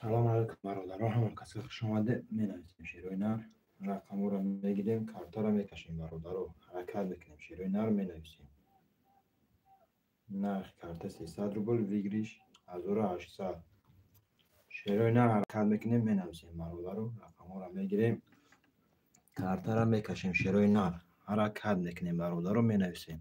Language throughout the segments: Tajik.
Салом алейкум, бародарон, ҳама касе хуш омадед. Менависем шерои нар, рақамҳоро мегирем, картаро мекашем, бародаро, ҳаракат мекунем, шерои нар менависем. Нархи карта 300 рубл, выигрыш 1800. Шерои нар ҳаракат мекунем, менависем, бародаро, рақамҳоро мегирем, картаро мекашем, шерои нар ҳаракат мекунем, бародаро, менависем.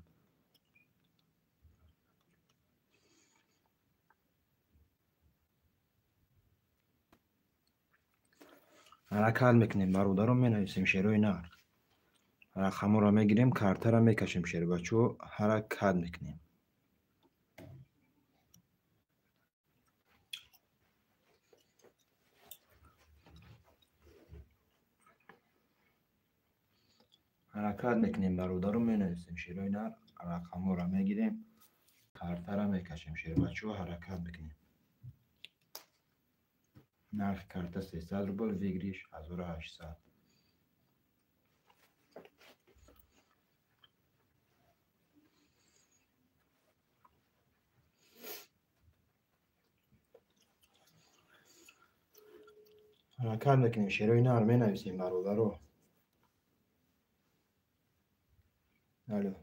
Ҳаракат мекунем, бародаро, менависем шерои нар. Рақамҳоро мегирем, картаро мекашем, шербачо, ҳаракат мекунем. Ҳаракат мекунем, бародаро, менависем шерои нар, рақамҳоро мегирем, картаро мекашем, шербачо, ҳаракат мекунем. Нархи карта 300 рубл, выигрыш 1800. Ҳаракат мекунем, шерои нар менависем, бародаро. Алло.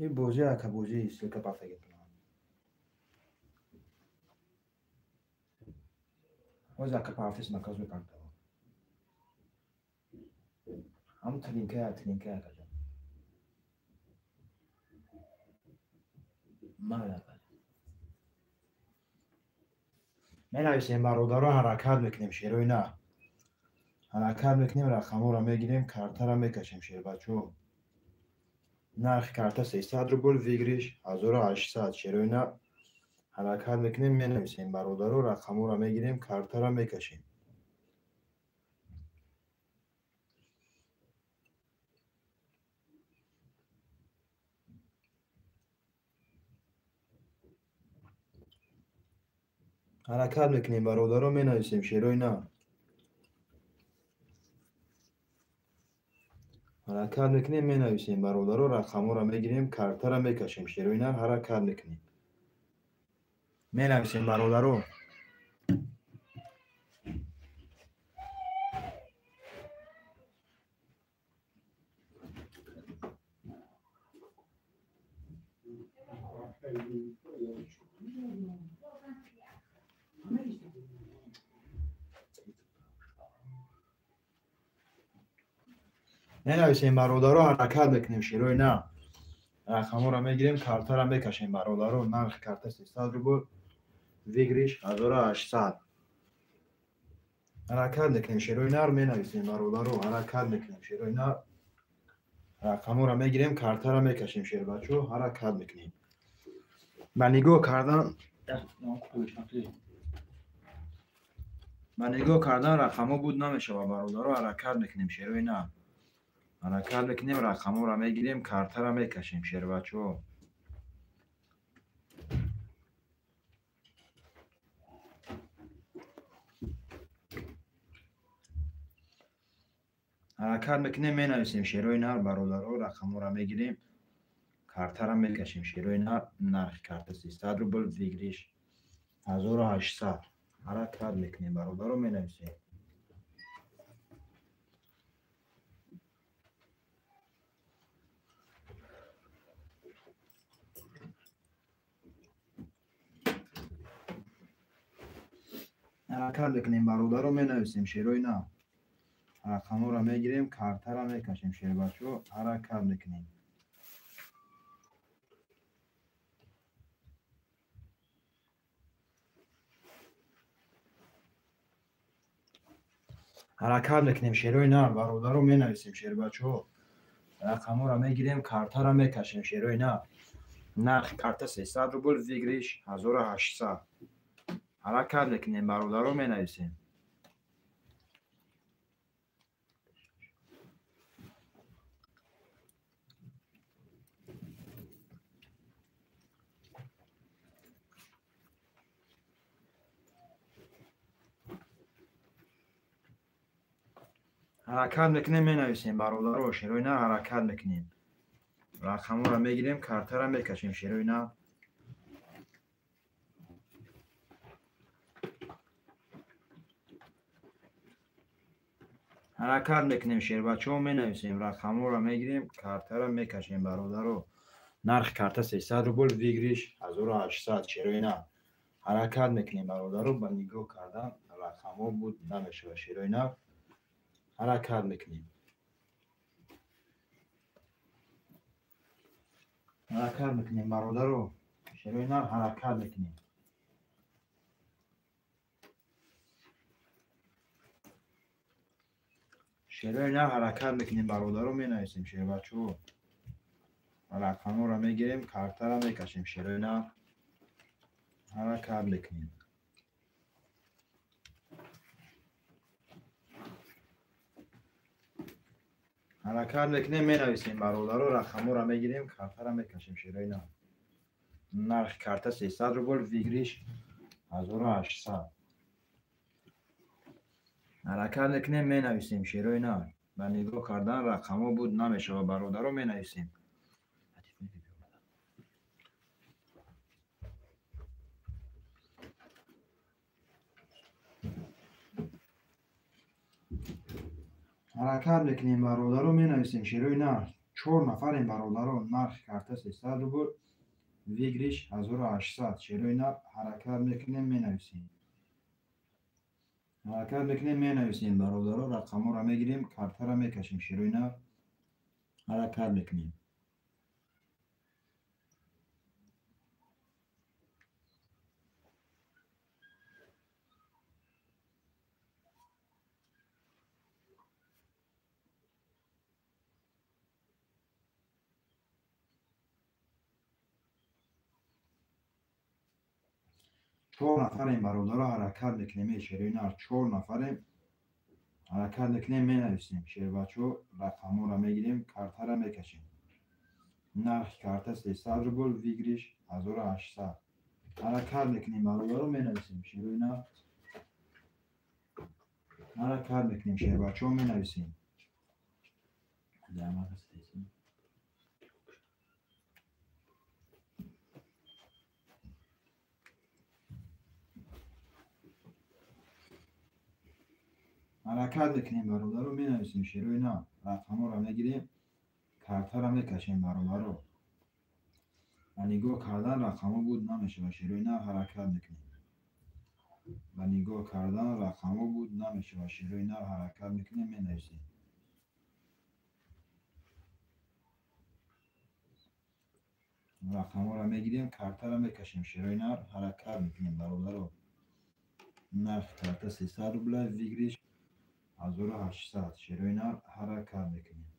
Ин бозӣ ака бозӣ ссылка пафтагитунам. Ҳозир ака пафтис наказ мекард. Ҳам тринкая, тринкая акаҷон. Мана менависем бародаро, ҳаракат мекунем шерои на. Ҳаракат мекунем, рақамҳоро мегирем, картаро мекашем шербачо. Нархи карта 300 рубл, выигрыш 1800 шерои на. Ҳаракат мекунем, менависем бародаро, рақамҳоро мегирем, картаро мекашем. Ҳаракат мекунем бародаро, менависем шерои на. Ҳаракат мекунем, менависем бародаро, рақамҳоро мегирем, картаро мекашем шерои на. Ҳаракат мекунем, менависем бародаро. Менависем бародаро, ҳаракат мекунем шерои на. Рақамҳоро мегирем, картаро мекашем бародаро. Нархи карта 300 рубл, выигрыш 1800. Ҳаракат мекунем шерои нар, менависем бародаро, ҳаракат мекунем шерои нар. Рақамҳоро мегирем, картаро мекашем шербачо, ҳаракат мекунем. Ба нигоҳ кардан рақамҳо буд намешавад бародаро, ҳаракат мекунем шерои нар. Ҳаракат мекунем, рақамҳоро мегирем, картаро мекашем шербачо. Ҳаракат мекунем, менависем шерои нар бародаро, рақамҳоро мегирем, картаро мекашем шерои нар. Нархи карта 300 рубл, выигрыш 1800. Ҳаракат мекунем бародаро, менависем. Ҳаракат мекунем бародаро, менависем шерои на. Рақамҳоро мегирем, картаро мекашем шербачо, ҳаракат мекунем. Ҳаракат мекунем шерои нар бародаро, менависем шербачо. Рақамҳоро мегирем, картаро мекашем шерои нар. Нархи карта 300 рубл, выигрыш 1800. Ҳаракат мекунем бародаро, менависем. Ҳаракат мекунем, менависем бародаро, шерои нар. Ҳаракат мекунем, рақамҳоро мегирем, картаро мекашем шерои нар. Ҳаракат мекунем шербачо, менависем, рақамҳоро мегирем, картаро мекашем бародаро. Нархи карта 300 рубл, выигрыш 1800 шерои нар. Ҳаракат мекунем бародаро, ба нигоҳ кардан рақамҳо буд намешавад шерои нар. Ҳаракат мекунем. Ҳаракат мекунем бародаро, шерои нар. Ҳаракат мекунем. Шерои нар ҳаракат мекунем бародаро, менависем шербачо. Рақамҳоро мегирем, картаро мекашем шерои нар. Ҳаракат мекунем. Ҳаракат мекунем, менависем бародаро, рақамҳоро мегирем, картаро мекашем шерои нар. Нархи карта 300 рубл, выигрыш 1800. Ҳаракат мекунем, менависем шерои нар. Ба нигоҳ кардан рақамҳо буд намешавад бародаро, менависем. Ҳаракат мекунем бародаро, менависем шерои нар. Чор нафарем бародаро, нархи карта 300 рубл, выигрыш 1800. Шерои нар ҳаракат мекунем, менависем. Ҳаракат мекунем, менависем бародаро, рақамҳоро мегирем, картаро мекашем. Шерои нар ҳаракат мекунем. Чор нафарем бародаро, ҳаракат мекунем. Шерои нар чор нафарем, ҳаракат мекунем, менависем. Шербачо, рақамҳоро мегирем, картаро мекашем. Нархи карта 300 рубл, выигрыш 1800. Ҳаракат мекунем бародаро, менависем. Шерои нар ҳаракат мекунем, шербачо, менависем. Ҳаракат мекунем бародаро, менависем. Шерои нар рақамҳоро мегирем, картаро мекашем бародаро. Ба нигоҳ кардан рақамҳо буд намешавад. Шерои нар ҳаракат мекунем. Ба нигоҳ кардан рақамҳо буд намешавад. Шерои нар ҳаракат мекунем, менависем. Рақамҳоро мегирем, картаро мекашем. Шерои нар ҳаракат мекунем бародаро. Нархи карта 300 рубла, выигрыш 1800. Шерои нар ҳаракат мекунем.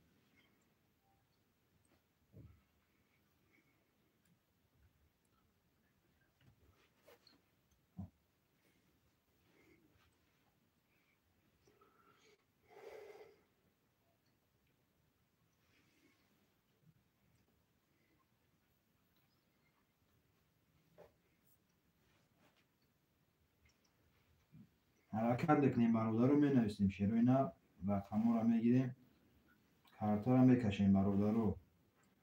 Ҳаракат мекунем бародаро, менависем. Шерои нар рақамҳоро мегирем, картаро мекашем бародаро.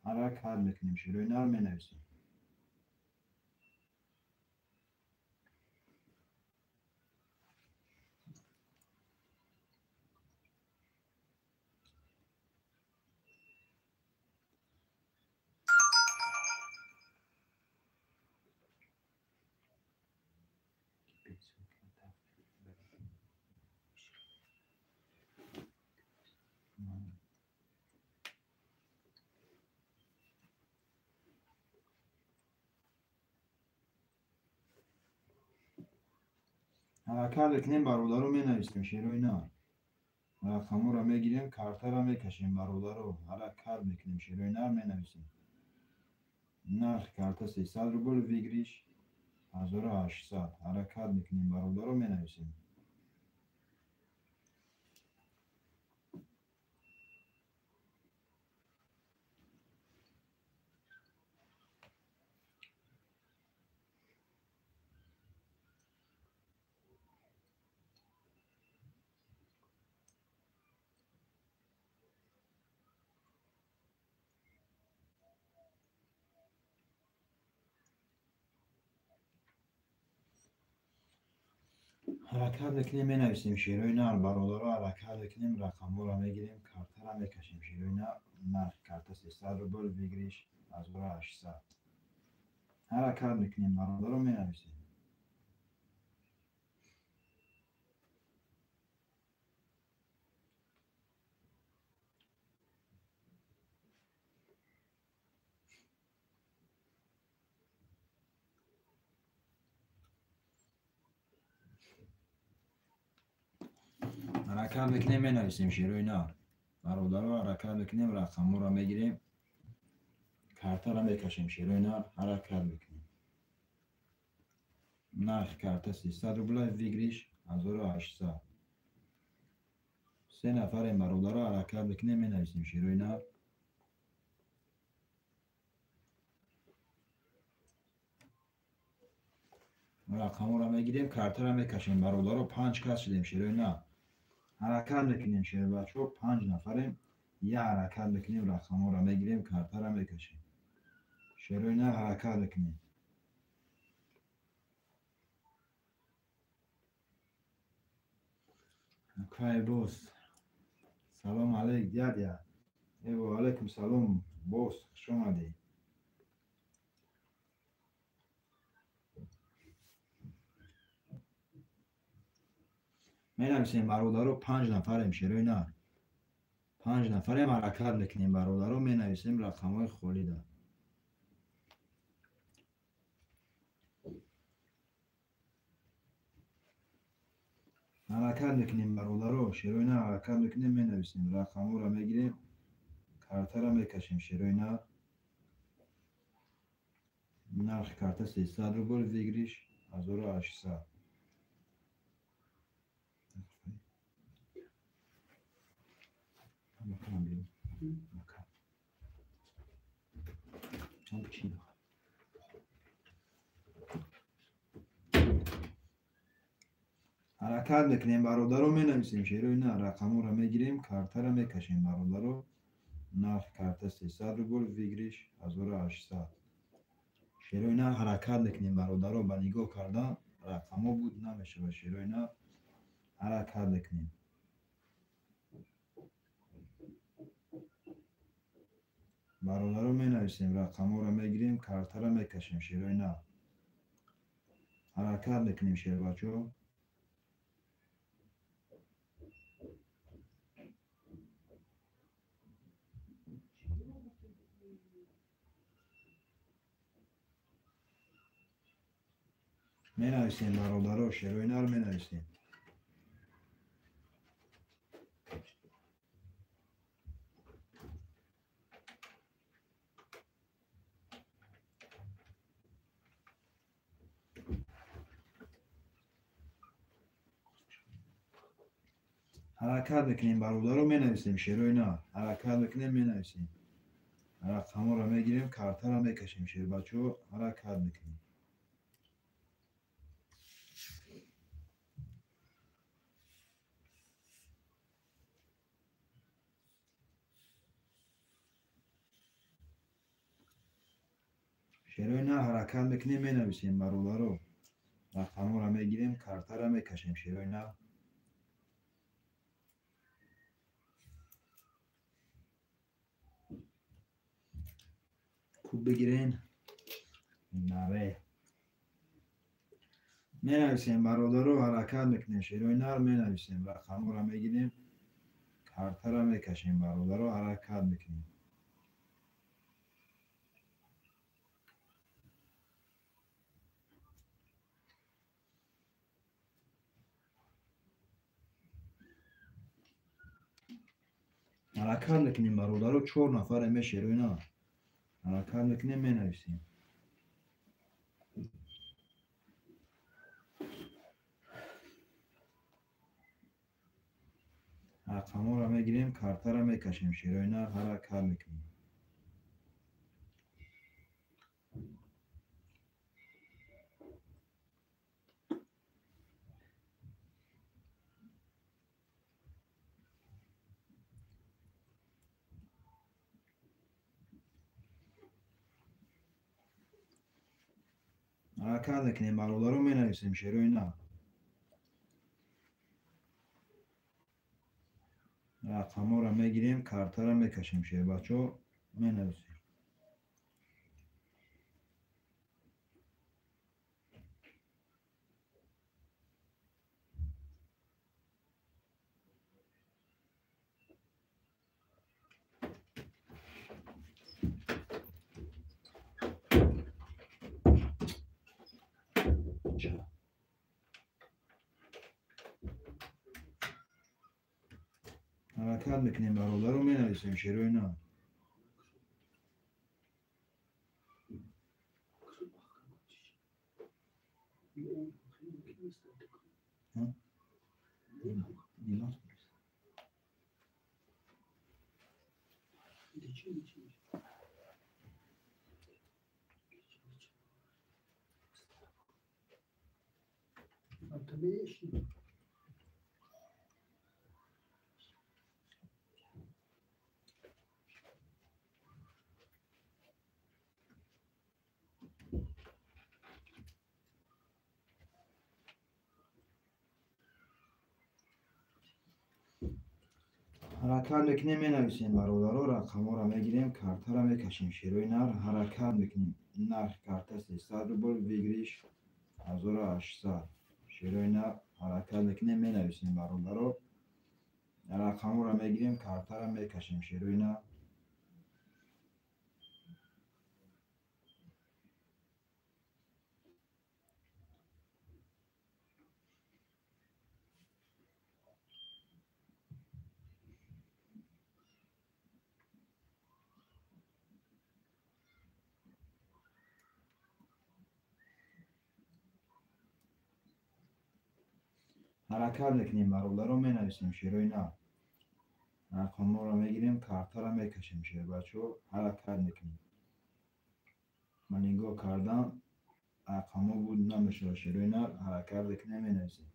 Ҳаракат мекунем, шерои нар менависем. Ҳаракат мекунем бародаро, менависем. Шерои нар рақамҳоро мегирем, картаро мекашем бародаро. Ҳаракат мекунем, шерои нар менависем. Нархи карта 300 рубл, выигрыш 1800. Ҳаракат мекунем бародаро, менависем. Ҳаракат мекунем, менависем. Шерои нар бародаро, ҳаракат мекунем, рақамҳоро мегирем, картаро мекашем. Шерои нар нархи карта 300 рубл, выигрыш 1800. Ҳаракат мекунем бародаро, менависем. Ҳаракат мекунем, менависем. Шерои нар бародаро, ҳаракат мекунем, рақамҳоро мегирем, картаро мекашем. Шерои нар ҳаракат мекунем. Нархи карта 300 рубла, выигрыш 1800. Се нафарем бародаро, ҳаракат мекунем, менависем. Шерои нар рақамҳоро мегирем, картаро мекашем бародаро. Панҷ кас шудем. Шерои нар ҳаракат мекунем, шербачо, панҷ нафарем. Я ҳаракат мекунем, рақамҳоро мегирем, картаро мекашем. Шерои нар ҳаракат мекунем. Акай бос, салом алейк дядя. Ва алайкум салом, босс, хуш омадӣ. Менависем бародаро, 5 нафарем, шерои нар. 5 нафарем, ҳаракат мекунем бародаро, менависем рақамҳои холида. Ҳаракат мекунем бародаро, шерои нар ҳаракат мекунем, менависем рақамҳоро мегирем, картаро мекашем, шерои нар. Нархи карта 300 рубл, выигрыш 1800. Ҳаракат мекунем бародаро, менависем шерои нар, рақамҳоро мегирем, картаро мекашем бародаро. Нархи карта 300 рубл, выигрыш 1800. Шерои нар ҳаракат мекунем бародаро, ба нигоҳ кардан рақамҳо буд намешавад, шерои нар ҳаракат мекунем. Бародаро менависем, рақамҳоро мегирем, картаро мекашем, шерои нар. Ҳаракат мекунем шербачо. Менависем бародаро, шерои нар менависем. Ҳаракат мекунем бародаро, менависем шерои нар. Ҳаракат мекунем, менависем. Рақамҳоро мегирем, картаро мекашем, шербачо, ҳаракат мекунем. Шерои нар ҳаракат мекунем, менависем бародаро. Рақамҳоро мегирем, картаро мекашем, шерои нар. Куб бигирен. Наре. Менависем бародаро, ҳаракат мекунем, шерои нар менависем, рақамҳоро мегирем, картаро мекашем бародаро, ҳаракат мекунем. Ҳаракат мекунем бародаро, 4 нафаре шерои нар. Ҳаракат мекунем, менависем. Рақамҳоро мегирем, картаро мекашем, шерои нар ҳаракат мекунем. Ҳаракат мекунем бародаро, менависем шерои нар. Рақамҳоро мегирем, картаро мекашем, шербачо, менависем. Ҳаракат мекунем бародаро, менависем шерои нар. Ҳаракат мекунем, менависем бародаро, рақамҳоро мегирем, картаро мекашем. Шерои нар ҳаракат мекунем. Нархи карта 300 рубл, выигрыш 1800. Шерои нар ҳаракат мекунем, менависем бародаро, рақамҳоро мегирем, картаро мекашем. Шерои нар ҳаракат мекунем бародаро, менависем шерои нар. Рақамҳоро мегирем, картаро мекашем. Шербачаҳо ҳаракат мекунем. Ман нигоҳ кардам, рақамҳо буд намешавад. Шерои нар ҳаракат мекунем, менависем.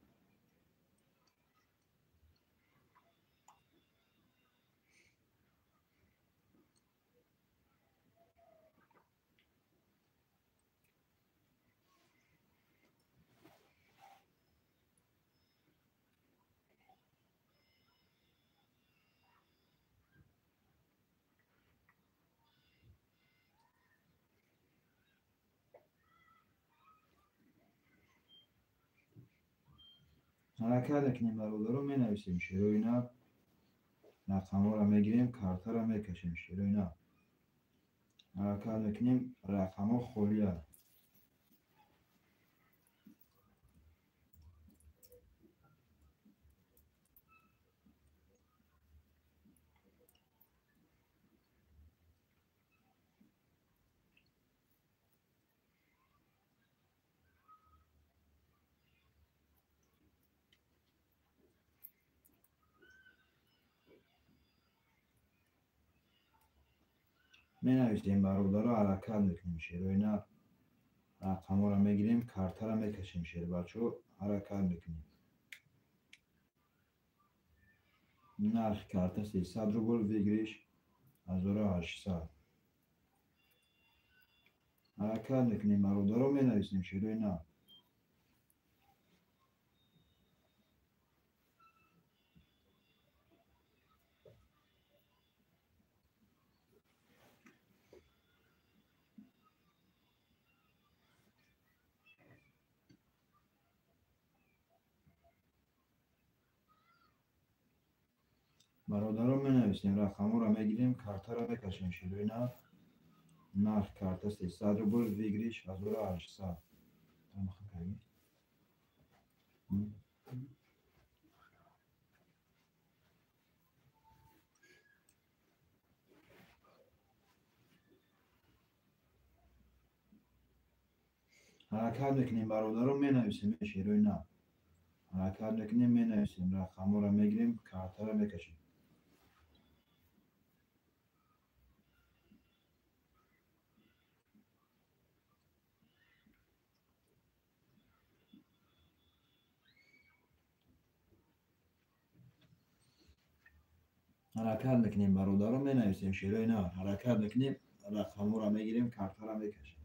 Ҳаракат мекунем бародаро, менависем шерои нар. Рақамҳоро мегирем, картаро мекашем. Шерои нар ҳаракат мекунем, рақамҳо холианд. Менависем бародаро, ҳаракат мекунем. Шерои нар рақамҳоро мегирем, картаро мекашем. Шербачаҳо ҳаракат мекунем. Нархи карта 300 рубл, выигрыш 1800. Ҳаракат мекунем бародаро, менависем шерои нар. Бародаро, менависем, рақамҳоро мегирем, картаро мекашем. Шерои нар нархи карта 300 рубл, выигрыш 1800. Ҳаракат мекунем бародаро, менависем шерои нар. Ҳаракат мекунем, менависем, рақамҳоро мегирем, картаро мекашем. Ҳаракат мекунем бародаро, менависем шерои нар. Ҳаракат мекунем, рақамҳоро мегирем, картаро мекашем.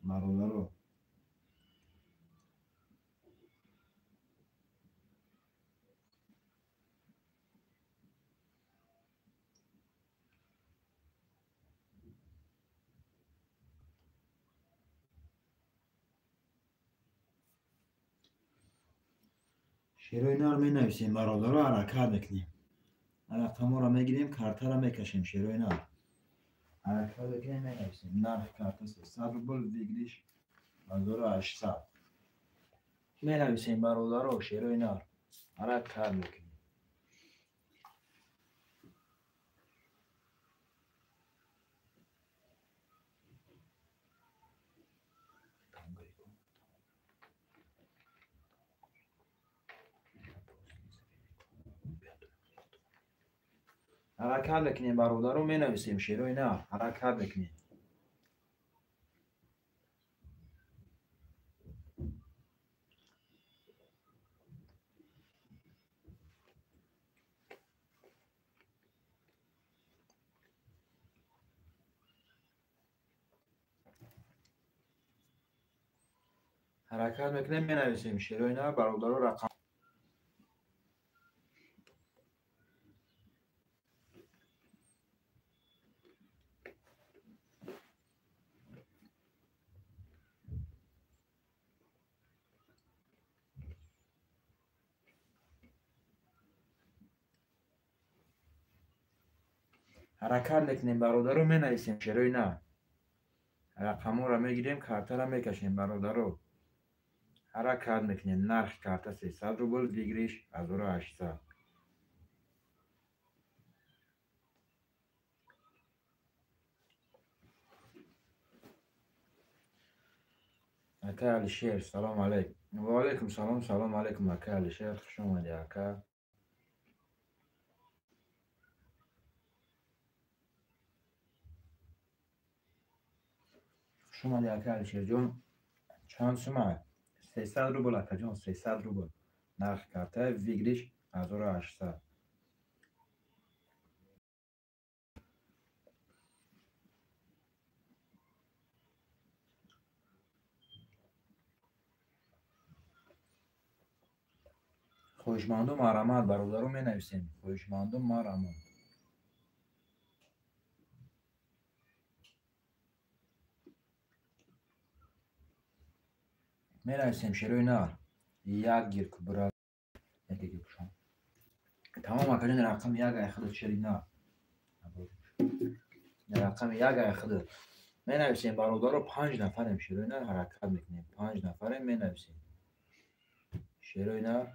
Бародаро шерои нар менависем бародаро, ҳаракат мекунем. Рақамҳоро мегирем, картаро мекашем. Шерои нар ҳаракат мекунем, менависем. Нархи карта 300 рубл, выигрыш 1800. Менависем бародаро, шерои нар ҳаракат мекунем. Ҳаракат мекунем бародаро, менависем шерои нар. Ҳаракат мекунем. Ҳаракат мекунем, менависем шерои нар бародаро, рақам. Ҳаракат мекунем, бародаро, менависем шерои нар. Рақамҳоро мегирем, картаро мекашем, бародаро. Ҳаракат мекунем. Нархи карта 300 рубл, выигрыш 1800. Ака Алишер, салом алейкум. Ва алейкум салом, салом алейкум, ака Алишер, хуш омадӣ, ака. Хуш омадӣ, ака Алишерҷон. Чанд сума? 300 рубл, акаҷон, 300 рубл. Нархи карта, выигрыш 1800. Хоҳишманду марҳамат, бародаро, менависем. Хоҳишманду марҳамат. Менависем шерои нар. Як гир кубра. Яке гир пушам. Тамом, акаҷон, рақами як ай худат шери нар. Рақами як ай худат. Менависем, бародаро, 5 нафарем шерои нар, ҳаракат мекунем. 5 нафарем, менависем. Шерои нар.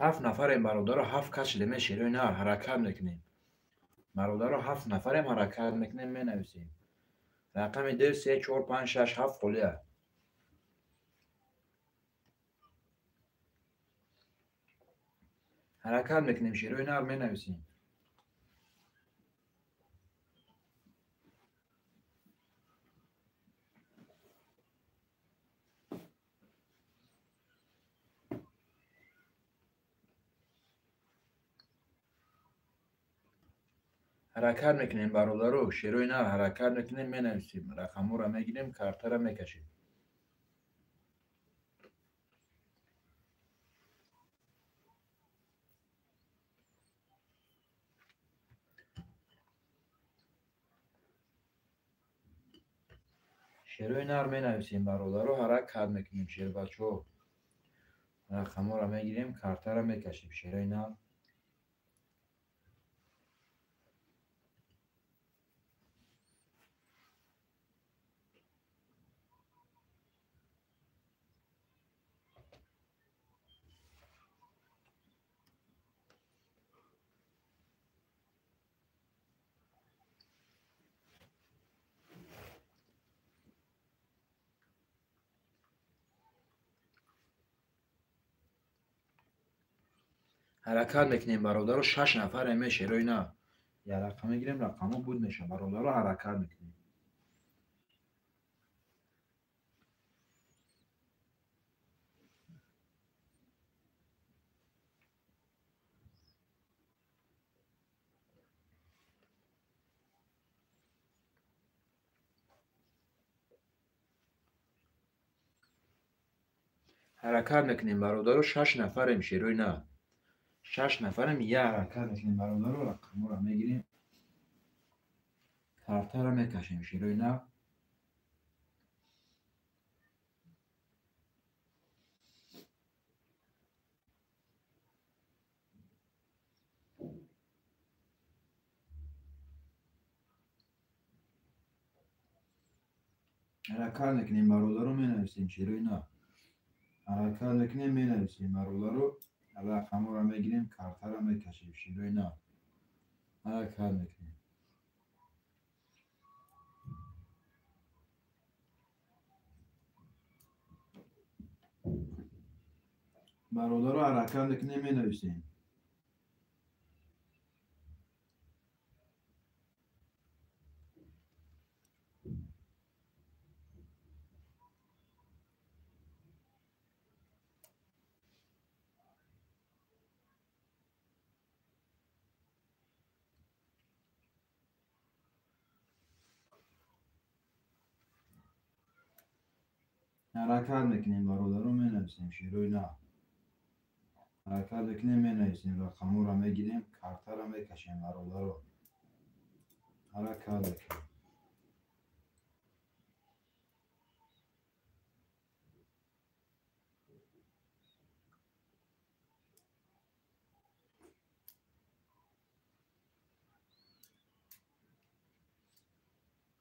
Ҳафт нафарем, бародаро, 7 кас шудем, шерои нар, ҳаракат мекунем. Бародаро, 7 нафарем, ҳаракат мекунем, менависем. Рақами 2, 3, 4, 5, 6, 7 холия. Ҳаракат мекунем, шерои нар, менависем. Ҳаракат мекунем, бародаро, шерои нар, ҳаракат мекунем, менависем. Рақамҳоро мегирем, картаро мекашем. Шерои нар менависем, бародаро, ҳаракат мекунем, шербачаҳо. Рақамҳоро мегирем, картаро мекашем, шерои нар. Ҳаракат мекунем, бародаро, 6 нафар эме шерои нар. Я рақам мегирем, рақамҳо буд мешавад, бародаро, ҳаракат мекунем. Ҳаракат мекунем, бародаро, 6 нафарем шерои нар. 6 нафарем, я ҳаракат мекунем, бародаро, рақамҳоро мегирем, картаро мекашем, шерои нар. Ҳаракат мекунем, бародаро, менависем, шерои нар. Ҳаракат мекунем, менависем, бародаро, рақамҳоро мегирем, картаро мекашем, шерои нар. Ҳаракат мекунем. Бародаро, ҳаракат мекунем, менависем. Ҳаракат мекунем, бародаро, менависем, шерои нар. Ҳаракат мекунем, менависем, рақамҳоро мегирем, картаро мекашем, бародаро. Ҳаракат мекунем.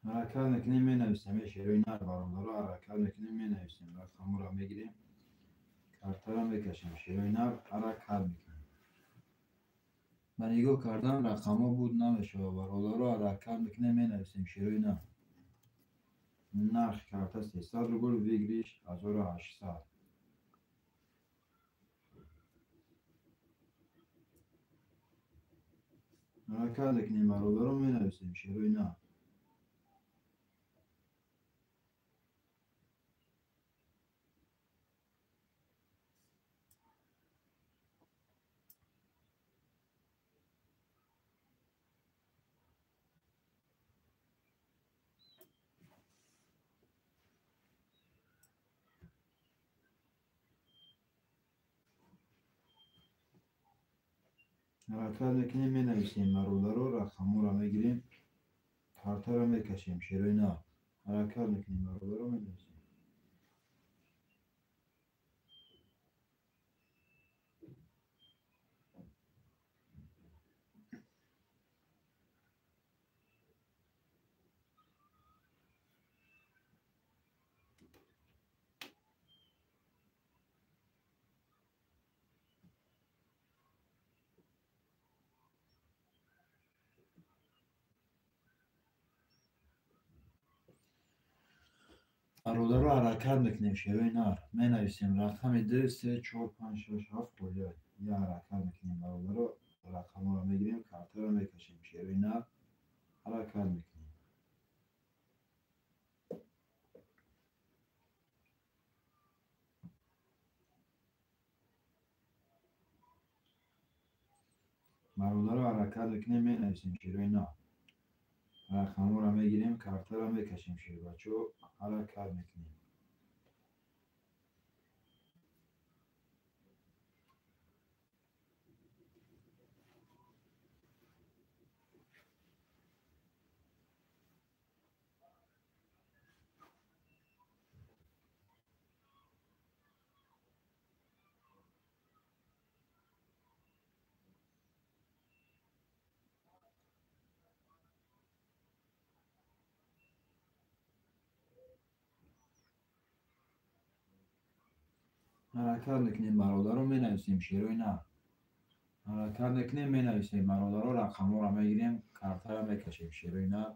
Ҳаракат мекунем, менависем шерои нар бародаро, ҳаракат мекунем, менависем, рақамҳоро мегирем, картаро мекашем, шерои нар ҳаракат мекунем. Ба нигоҳ кардан рақамҳо буд намешавад бародаро, ҳаракат мекунем, менависем шерои нар. Нархи карта 300 рубл, выигрыш 1800. Ҳаракат мекунем бародаро, менависем шерои нар. Ҳаракат мекунем, менависем бародаро, рақамҳоро мегирем, картаро мекашем, шерои нар. Ҳаракат мекунем бародаро, менависем. Бародаро, ҳаракат мекунем, шерои нар. Менависем рақами 2, 3, 4, 5, 6, 7 холия. Я ҳаракат мекунем бародаро, рақамҳоро мегирем, картаро мекашем, шерои нар. Ҳаракат мекунем. Бародаро, ҳаракат мекунем, менависем шерои нар. Рақамҳоро мегирем, картаро мекашем, шербачо, ҳаракат мекунем. Ҳаракат мекунем бародаро, менависем шерои нар. Ҳаракат мекунем, менависем бародаро, рақамҳоро мегирем, картаро мекашем, шерои нар.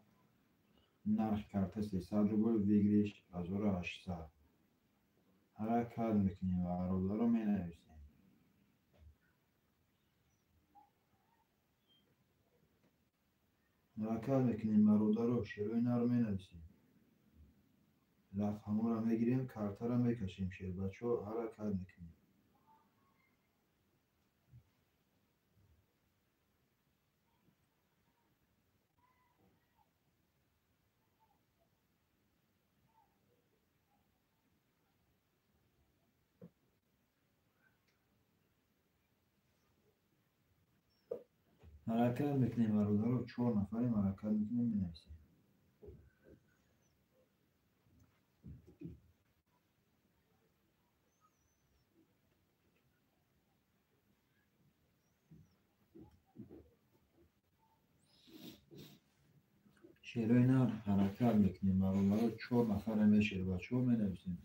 Нархи карта 300 рубл, выигрыш 1800. Ҳаракат мекунем бародаро, менависем. Ҳаракат мекунем бародаро, шерои нар менависем. Рақамҳоро мегирем, картаро мекашем, шербачо, ҳаракат мекунем. Ҳаракат мекунем бародаро, 4 нафарем, ҳаракат мекунем, менависем. Шерои нар ҳаракат мекунем бародаро, 4 нафарем, шербачо, менависем.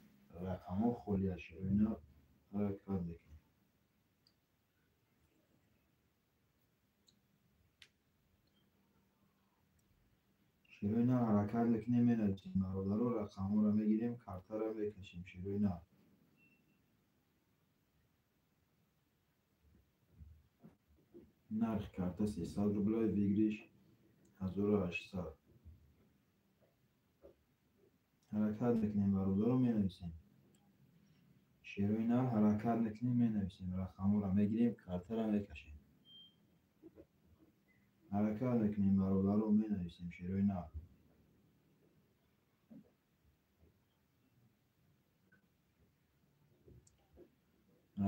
Рақамҳо холия, шерои нар ҳаракат мекунем. Шерои нар ҳаракат мекунем, менависем бародаро, рақамҳоро мегирем, картаро мекашем, шерои нар. Нархи карта 300 рубл, выигрыш 1800. Ҳаракат мекунем бародаро, менависем. Шерои нар ҳаракат мекунем, менависем, рақамҳоро мегирем, картаро мекашем. Ҳаракат мекунем бародаро, менависем шерои нар.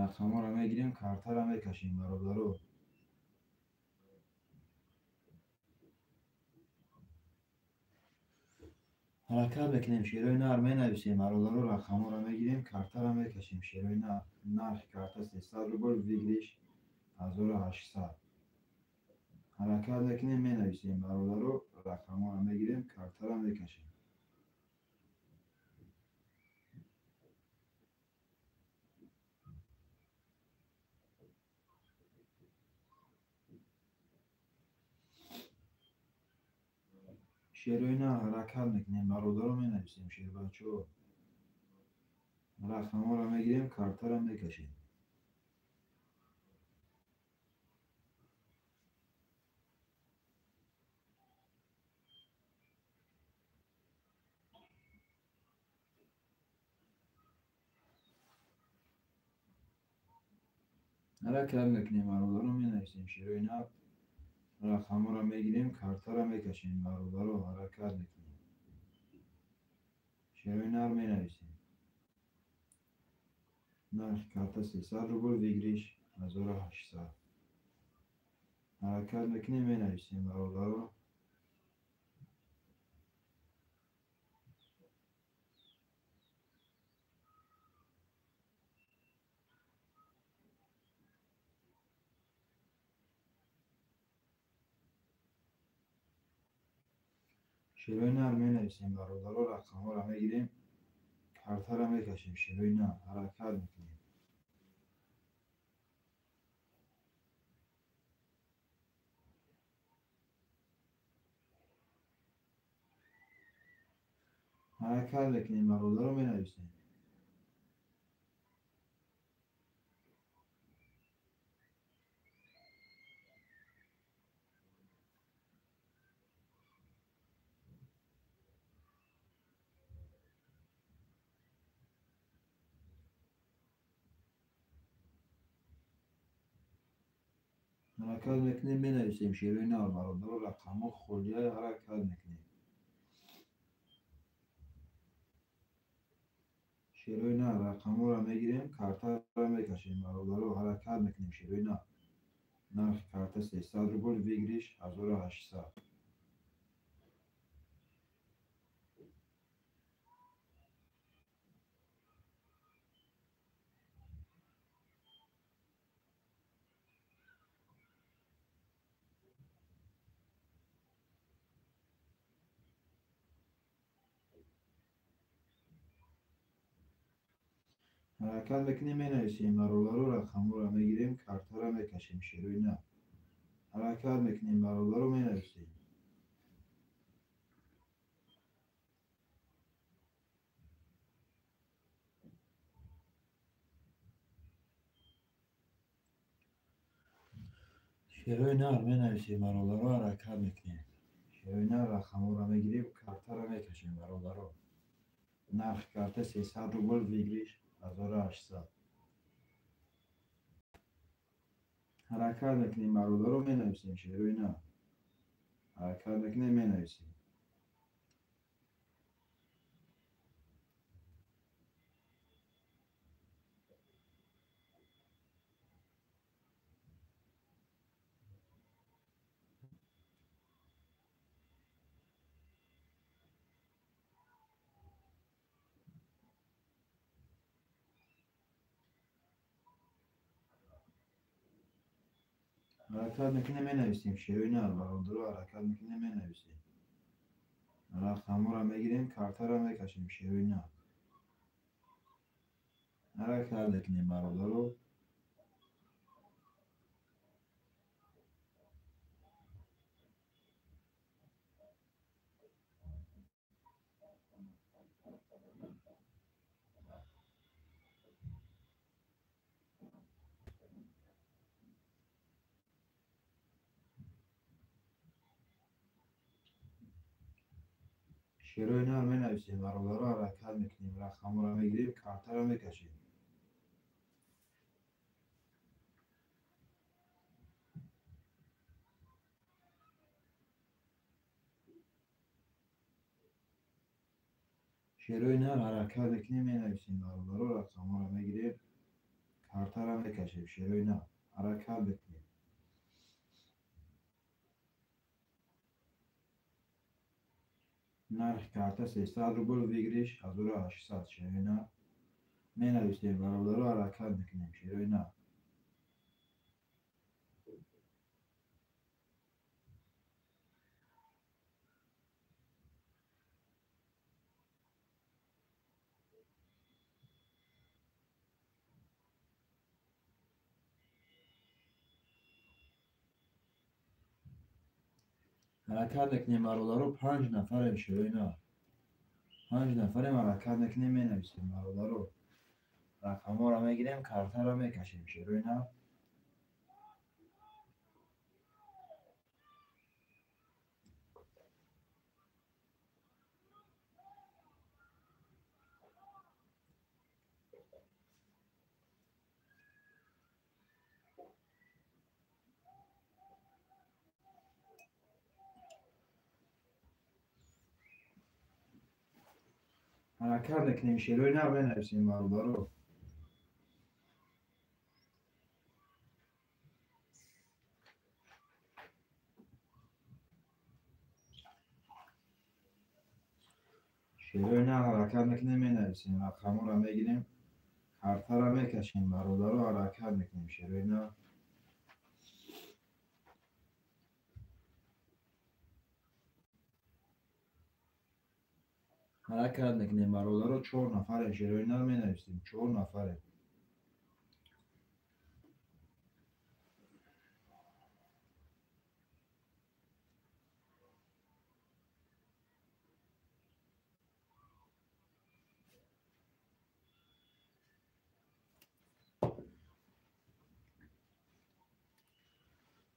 Рақамҳоро мегирем, картаро мекашем бародаро. Ҳаракат мекунем, шерои нар менависем, бародаро, рақамҳоро мегирем, картаро мекашем. Шерои нар, нархи карта 300 рубл, выигрыш 1800. Ҳаракат мекунем, менависем, бародаро, рақамҳоро мегирем, картаро мекашем. Шерои нар ҳаракат мекунем, бародаро, менависем, шербачаҳо. Рақамҳоро мегирем, картаро мекашем. Ҳаракат мекунем, бародаро, менависем, шерои нар. Рақамҳоро мегирем, картаро мекашем, бародаро, ҳаракат мекунем. Шерои нар менависем. Нархи карта 300 рубл, выигрыш 1800. Ҳаракат мекунем, менависем, бародаро. Шерои нар менависем, бародаро, рақамҳоро мегирем, картаро мекашем. Шерои нар ҳаракат мекунем. Ҳаракат мекунем, бародаро, менависем. Ҳаракат мекунем, менависем, шерои нар, бародаро, рақамҳо холия, ҳаракат мекунем. Шерои нар, рақамҳоро мегирем, картаро мекашем, бародаро, ҳаракат мекунем, шерои нар. Нархи карта 300 рубл, выигрыш 1800. Ҳаракат мекунем, менависем, бародаро, рақамҳоро мегирем, картаро мекашем, шерои нар. Ҳаракат мекунем, бародаро, менависем. Шерои нар менависем, бародаро, ҳаракат мекунем. Шерои нар, рақамҳоро мегирем, картаро мекашем, бародаро. Нархи карта 300 рубл, выигрыш 1800. Ҳаракат мекунем, бародаро, менависем, шерои нар. Ҳаракат мекунем, менависем. Ҳаракат мекунем, менависем, шерои нар, бародаро, ҳаракат мекунем, менависем. Рақамҳоро мегирем, картаро мекашем, шерои нар. Ҳаракат мекунем, бародаро. Шерои нар менависем, бародаро, ҳаракат мекунем, рақамҳоро мегирем, картаро мекашем. Шерои нар ҳаракат мекунем, менависем, бародаро, рақамҳоро мегирем, картаро мекашем. Шерои нар ҳаракат мекунем. Нархи карта 300 рубл, выигрыш 1800 шерои нар. Менависем бародаро, ҳаракат мекунем шерои нар. Ҳаракат мекунем бародаро, 5 нафарем шерои нар. 5 нафарем, ҳаракат мекунем, менависем бародаро. Рақамҳоро мегирем, картаро мекашем шерои нар. Ҳаракат мекунем шерои нар, менависем бародаро. Шерои нар ҳаракат мекунем, менависем, рақамҳоро мегирем, картаро мекашем бародаро, ҳаракат мекунем шерои нар. Ҳаракат мекунем бародаро, 4 нафарем шерои нар, менависем, 4 нафарем.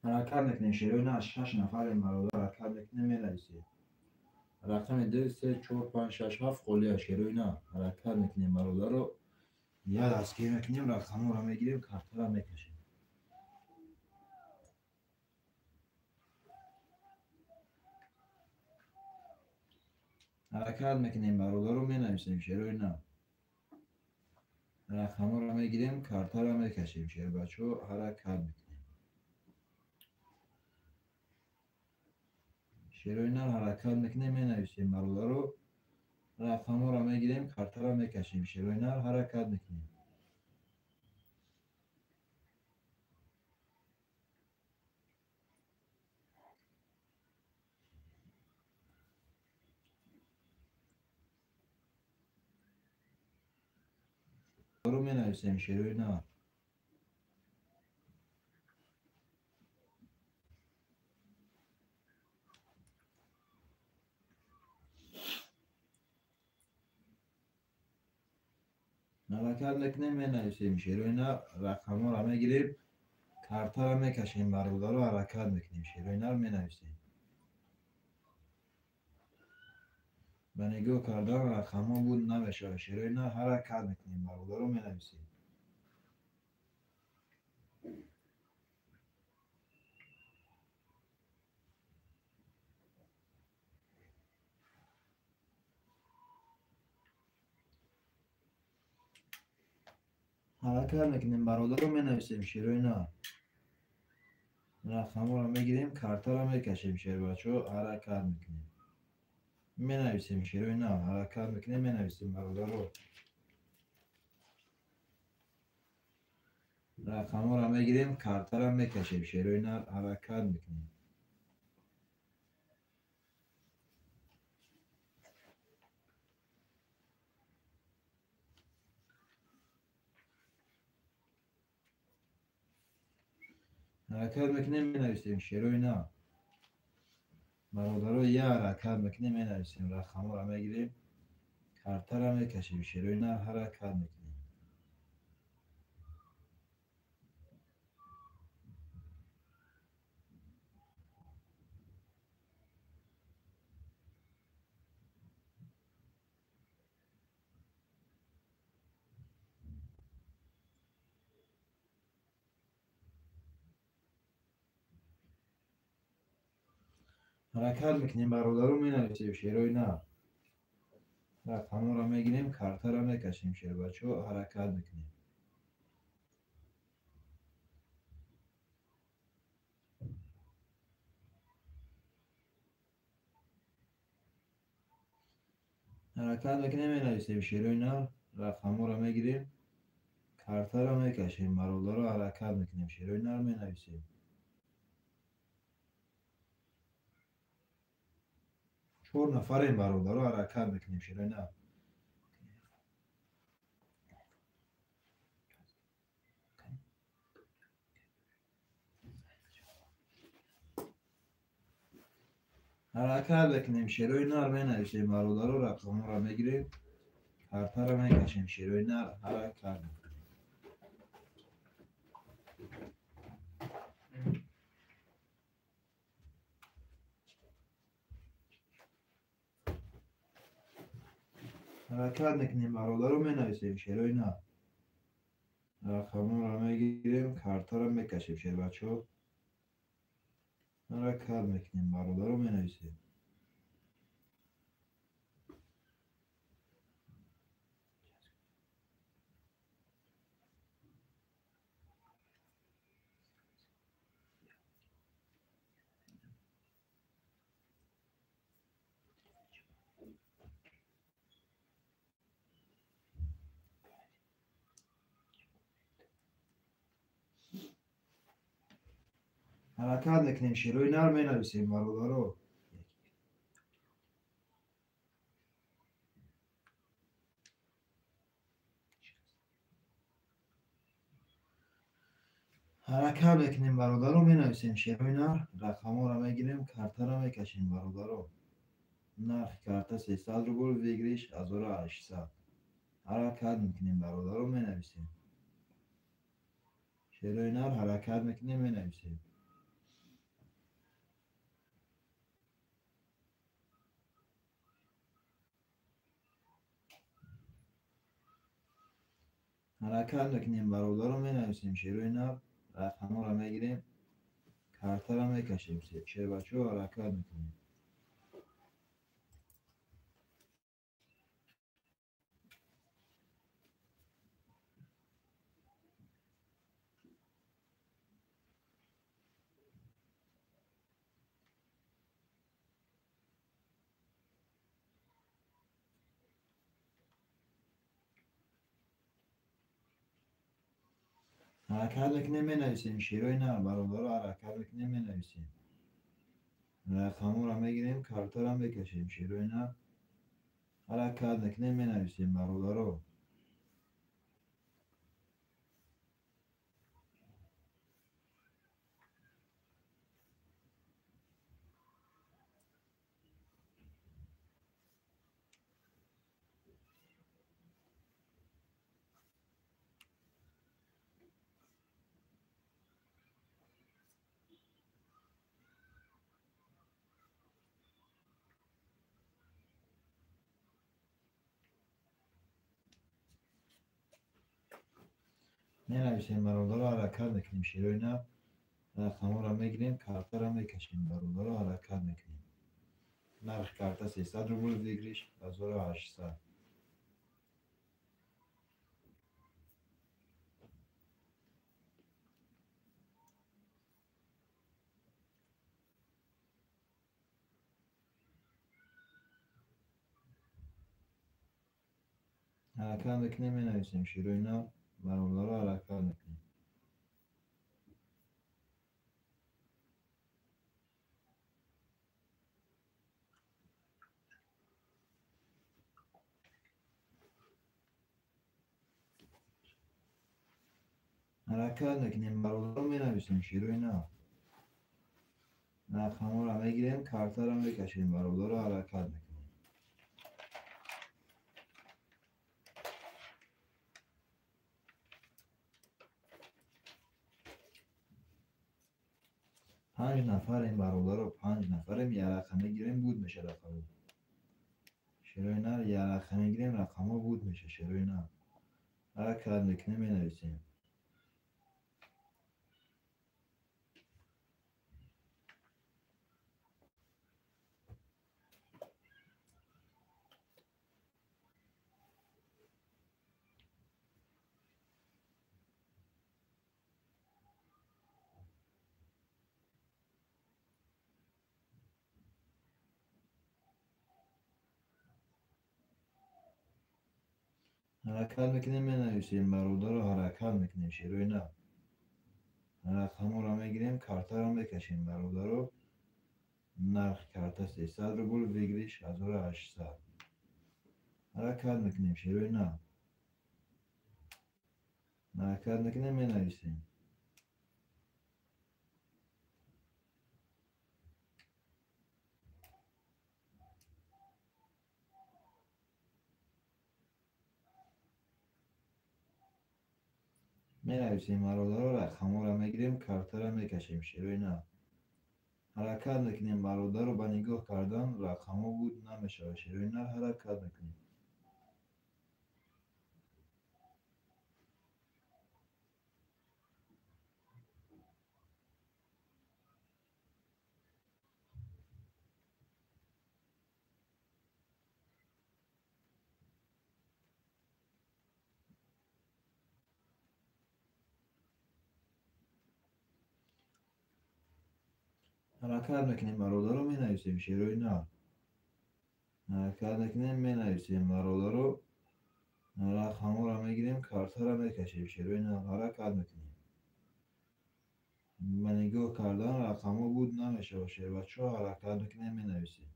Ҳаракат мекунем шерои нар, 6 нафарем бародар, ҳаракат мекунем, менависем. Рақами 2, 3, 4, 5, 6, 7 холия шерои нар. Ҳаракат мекунем бародаро, як дастгирӣ мекунем, рақамҳоро мегирем, картаро мекашем. Ҳаракат мекунем бародаро, менависем шерои нар. Рақамҳоро мегирем, картаро мекашем шербачаҳо, ҳаракат мекунем. Шерои нар ҳаракат мекунем, менависем бародаро, рақамҳоро мегирем, картаро мекашем. Шерои нар ҳаракат мекунем. Менависем шерои нар. Ҳаракат мекунем, менависем шерои нар, рақамҳоро мегирем, картаро мекашем бародаро, ҳаракат мекунем шерои нар, менависем. Ба нигоҳ кардан рақамҳо буд намешавад шерои нар, ҳаракат мекунем бародаро, менависем. Ҳаракат мекунем бародаро, менависем шерои нар. Рақамҳоро мегирем, картаро мекашем шербачаҳо, ҳаракат мекунем. Менависем шерои нар, ҳаракат мекунем, менависем бародаро. Рақамҳоро мегирем, картаро мекашем шерои нар, ҳаракат мекунем. Ҳаракат мекунем, менависем шерои нар. Бародаро, як ҳаракат мекунем, менависем, рақамҳоро мегирем, картаро мекашем шерои нар, ҳаракат мекунем. Ҳаракат мекунем бародаро, менависем шерои нар. Рақамҳоро мегирем, картаро мекашем шербачаҳо, ҳаракат мекунем. Ҳаракат мекунем, менависем шерои нар, рақамҳоро мегирем, картаро мекашем, бародаро ҳаракат мекунем, шерои нар менависем. Чор нафарем бародаро, ҳаракат мекунем, шерои нар. Ҳаракат мекунем, шерои нар менависем, бародаро рақамҳоро мегирем, картаро мекашем, шерои нар ҳаракат мекунем. Ҳаракат мекунем, бародаро менависем, шерои нар. Рақамҳоро мегирем, картаро мекашем, шербачаҳо. Ҳаракат мекунем, бародаро менависем. Ҳаракат мекунем, шерои нар менависем, бародаро. Ҳаракат мекунем, бародаро менависем, шерои нар, рақамҳоро мегирем, картаро мекашем, бародаро. Нархи карта 300 рубл, выигрыш 1800. Ҳаракат мекунем, бародаро менависем. Шерои нар ҳаракат мекунем, менависем. Ҳаракат мекунем, бародаро менависем, шерои нар, рақамҳоро мегирем, картаро мекашем, шербачаҳо ҳаракат мекунем. Ҳаракат мекунем, менависем, шерои нар, бародаро ҳаракат мекунем, менависем. Рақамҳоро мегирем, картаро мекашем, шерои нар. Ҳаракат мекунем, менависем, бародаро. Менависем, бародаро ҳаракат мекунем, шерои нар, рақамҳоро мегирем, картаро мекашем, бародаро ҳаракат мекунем. Нархи карта 300 рубл, выигрыш 1800. Ҳаракат мекунем, менависем, шерои нар, бародаро ҳаракат мекунем. Ҳаракат мекунем, бародаро менависем, шерои нар. Рақамҳоро мегирем, картаро мекашем, бародаро ҳаракат мекунем. Панҷ нафарем, бародаро, панҷ нафарем, як рақам мегирем, буд меша рақамҳо. Шерои нар, як рақам мегирем, рақамҳо буд меша, шерои нар. Ҳаракат мекунем, менависем. Ҳаракат мекунем, менависем бародаро, ҳаракат мекунем шерои нар. Рақамҳоро мегирем, картаро мекашем бародаро. Нархи карта 300 рубл, выигрыш 1800. Ҳаракат мекунем шерои нар. Ҳаракат мекунем, менависем. Менависем бародаро, рақамҳоро мегирем, картаро мекашем шерои нар. Ҳаракат мекунем бародаро, ба нигоҳ кардан рақамҳо буд намешавад шерои нар, ҳаракат мекунем. Ҳаракат мекунем бародаро, менависем шерои нар. Ҳаракат мекунем, менависем бародаро, рақамҳоро мегирем, картаро мекашем шерои нар. Ҳаракат мекунем. Ба нигоҳ кардан рақамҳо буд намешавад шербачаҳо, ҳаракат мекунем, менависем.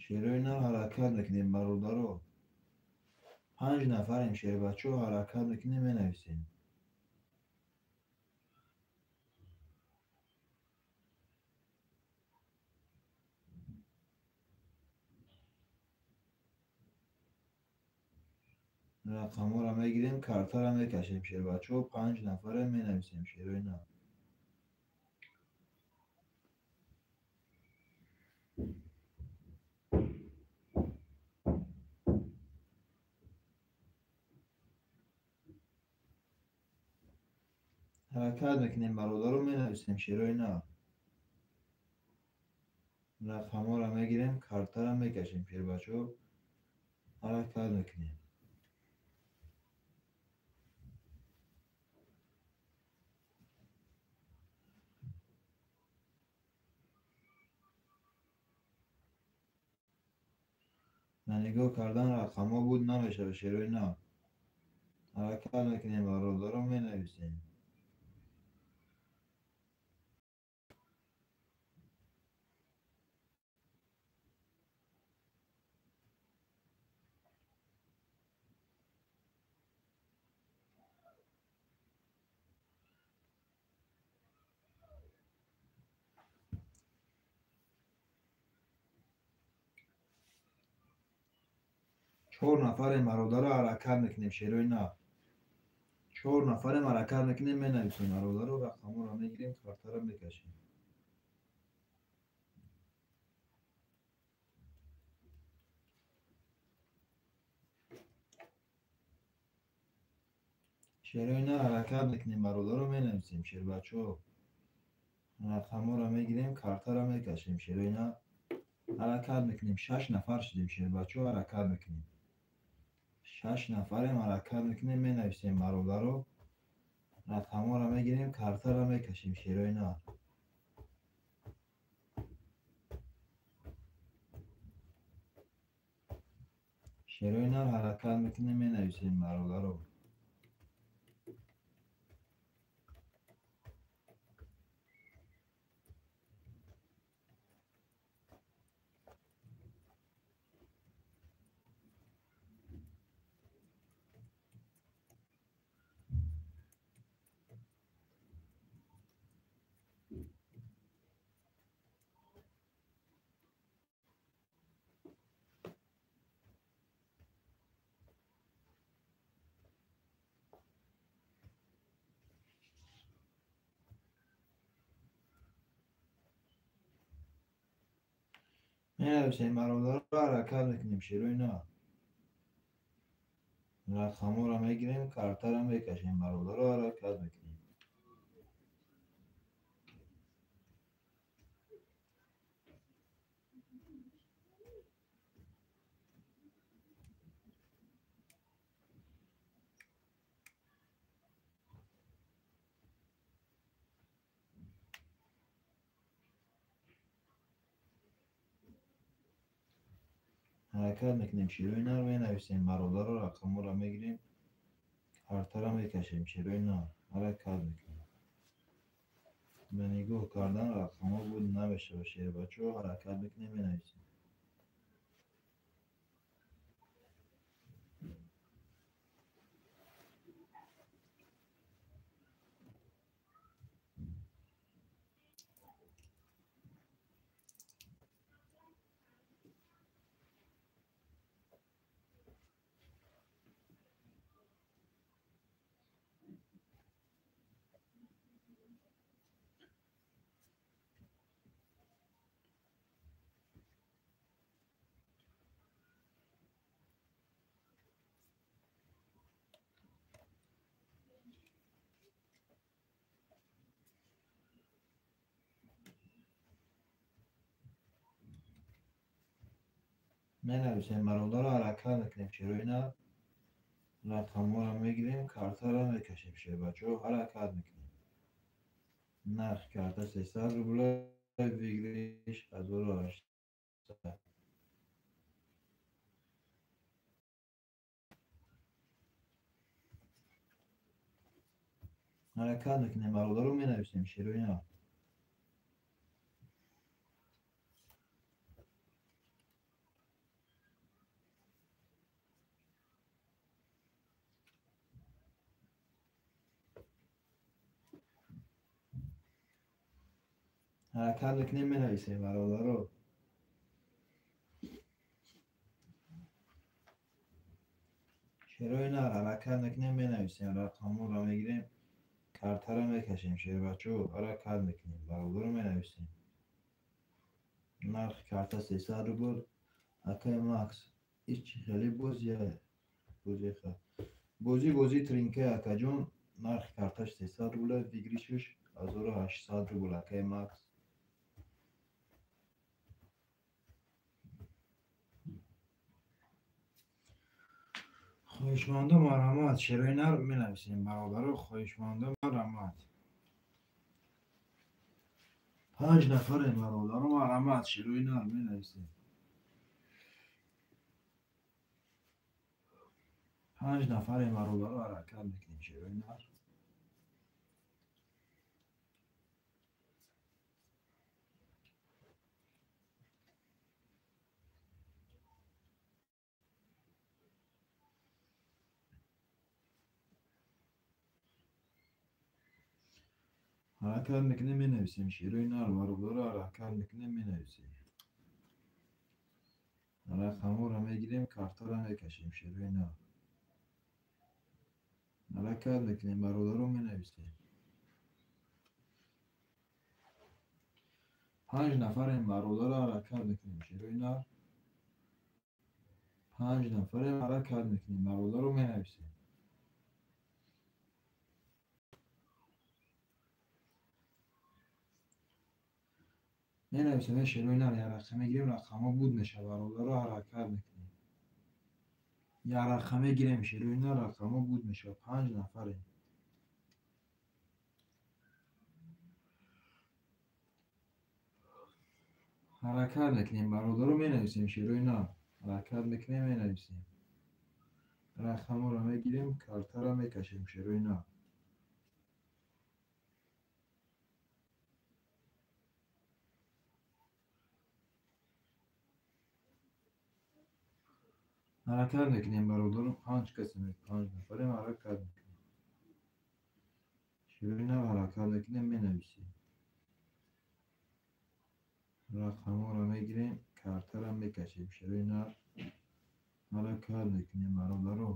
Шерои нар ҳаракат мекунем бародаро. 5 нафарем шербачаҳо, ҳаракат мекунем, менависем. Рақамҳоро мегирем, картаро мекашем шербачаҳо, 5 нафаре менависем шерои нар. Ҳаракат мекунем бародаро, менависем шерои нар. Рақамҳоро мегирем, картаро мекашем шербачаҳо, ҳаракат мекунем. Ба нигоҳ кардан рақамҳо буд намешавад шерои нар. Ҳаракат мекунем бародаро, менависем. Чор нафарем бародаро, ҳаракат мекунем шерои нар. 4 нафарем ҳаракат мекунем, менависем бародаро, рақамҳоро мегирем, картаро мекашем. Шерои нар ҳаракат мекунем бародаро, менависем шербачаҳо. Рақамҳоро мегирем, картаро мекашем шерои нар. Ҳаракат мекунем. 6 нафар шудем шербачаҳо, ҳаракат мекунем. 6 нафарем ҳаракат мекунем, менависем бародаро, рақамҳоро мегирем, картаро мекашем шерои нар. Шерои нар ҳаракат мекунем, менависем бародаро. Менависем бародаро, ҳаракат мекунем шерои нар. Рақамҳоро мегирем, картаро мекашем бародаро, ҳаракат мекунем. Ҳаракат мекунем, шерои нар менависем, бародаро рақамҳоро мегирем, картаро мекашем, шерои нар. Ҳаракат мекунем. Ба нигоҳ кардан рақамҳо буд намешавад, шербачаҳо ҳаракат мекунем, менависем. Менависем, бародаро ҳаракат мекунем, шерои нар рақамҳоро мегирем, картаро мекашем, шербачаҳо ҳаракат мекунем. Нархи карта 300 рубла, выигрыш 1800. Ҳаракат мекунем, бародаро менависем, шерои нар. Ҳаракат мекунем, менависем, бародаро. Шерои нар ҳаракат мекунем, менависем, рақамҳоро мегирем, картаро мекашем, шербачаҳо ҳаракат мекунем, бародаро менависем. Нархи карта 300 рубл. Акай Макс, иш чӣ хеле бозия? Бозӣ тринка, акаҷон. Нархи карташ 300 рубла, выигрышаш 1800 рубл, акай Макс. Хоҳишмандо марҳамат, шерои нар менависем, бародаро, хоҳишмандо марҳамат. 5 нафарем, бародаро, марҳамат, шерои нар менависем. 5 нафарем, бародаро, ҳаракат мекунем, шерои нар. Ҳаракат мекунем, менависем, шерои нар, бародаро ҳаракат мекунем, менависем. Рақамҳоро мегирем, картаро мекашем, шерои нар. Ҳаракат мекунем, бародаро менависем. 5 нафарем, бародаро ҳаракат мекунем, шерои нар. 5 нафарем, ҳаракат мекунем, бародаро менависем. Менависем, шерои нар, як рақам мегирем, рақамҳо буд мешавад, бародаро ҳаракат мекунем. Як рақам мегирем, шерои нар, рақамҳо буд мешавад. 5 нафарем. Ҳаракат мекунем, бародаро менависем, шерои нар. Ҳаракат мекунем, менависем. Рақамҳоро мегирем, картаро мекашем, шерои нар. Ҳаракат мекунем, бародаро, 5 касем, 5 нафарем, ҳаракат мекунем. Шерои нар ҳаракат мекунем, менависем. Рақамҳоро мегирем, картаро мекашем, шерои нар. Ҳаракат мекунем, бародаро.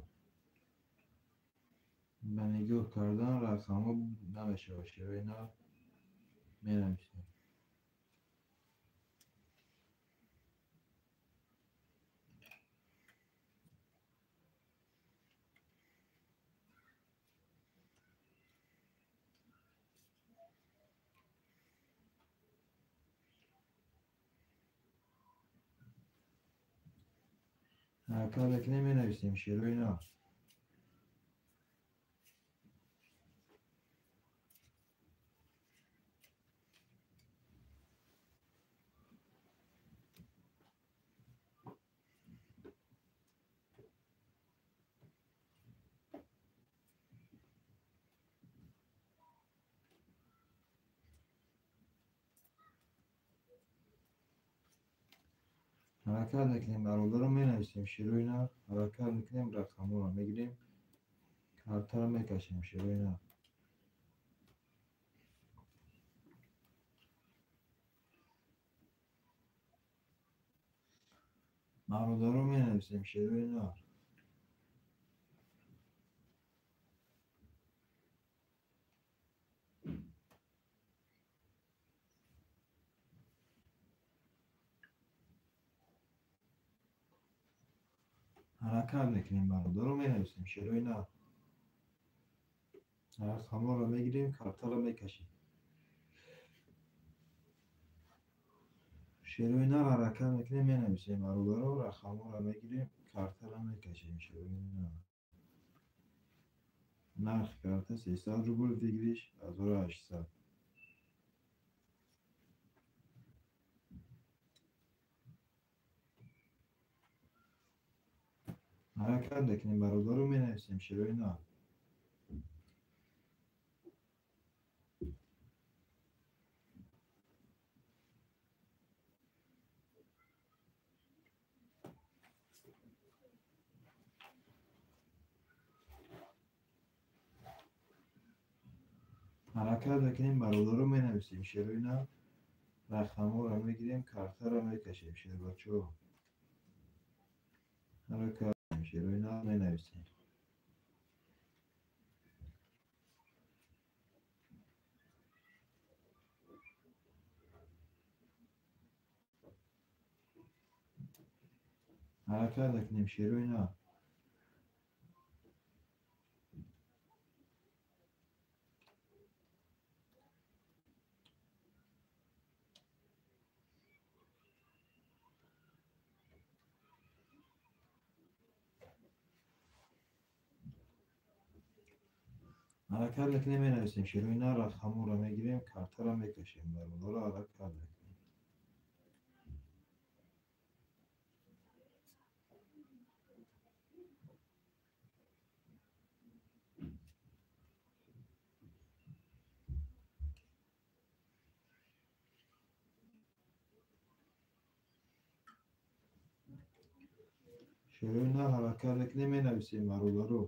Ба нигоҳ кардан рақамҳо намешавад, шерои нар менависем. Ҳаракат мекунем, менависем, шерои нар. Ҳаракат мекунем, бародаро, менависем шерои нар. Ҳаракат мекунем, рақамҳоро мегирем, картаро мекашем шерои нар. Бародаро, менависем шерои нар. Ҳаракат мекунем, бародаро, менависем шерои нар. Рақамҳоро мегирем, картаро мекашем. Шерои нар ҳаракат мекунем, менависем бародаро, рақамҳоро мегирем, картаро мекашем шерои нар. Нархи карта 300 рубл, выигрыш 1800. Ҳаракат мекунем, бародаро, менависем шерои нар. Ҳаракат мекунем, бародаро, менависем шерои нар. Рақамҳоро мегирем, картаро мекашем шербачаҳо. Ҳаракат шерои нар менависем. Ҳаракат мекунем шерои нар. Ҳаракат мекунем, менависем шерои нар, рақамҳоро мегирем, картаро мекашем, бародаро, ҳаракат мекунем. Шерои нар ҳаракат мекунем, менависем бародаро.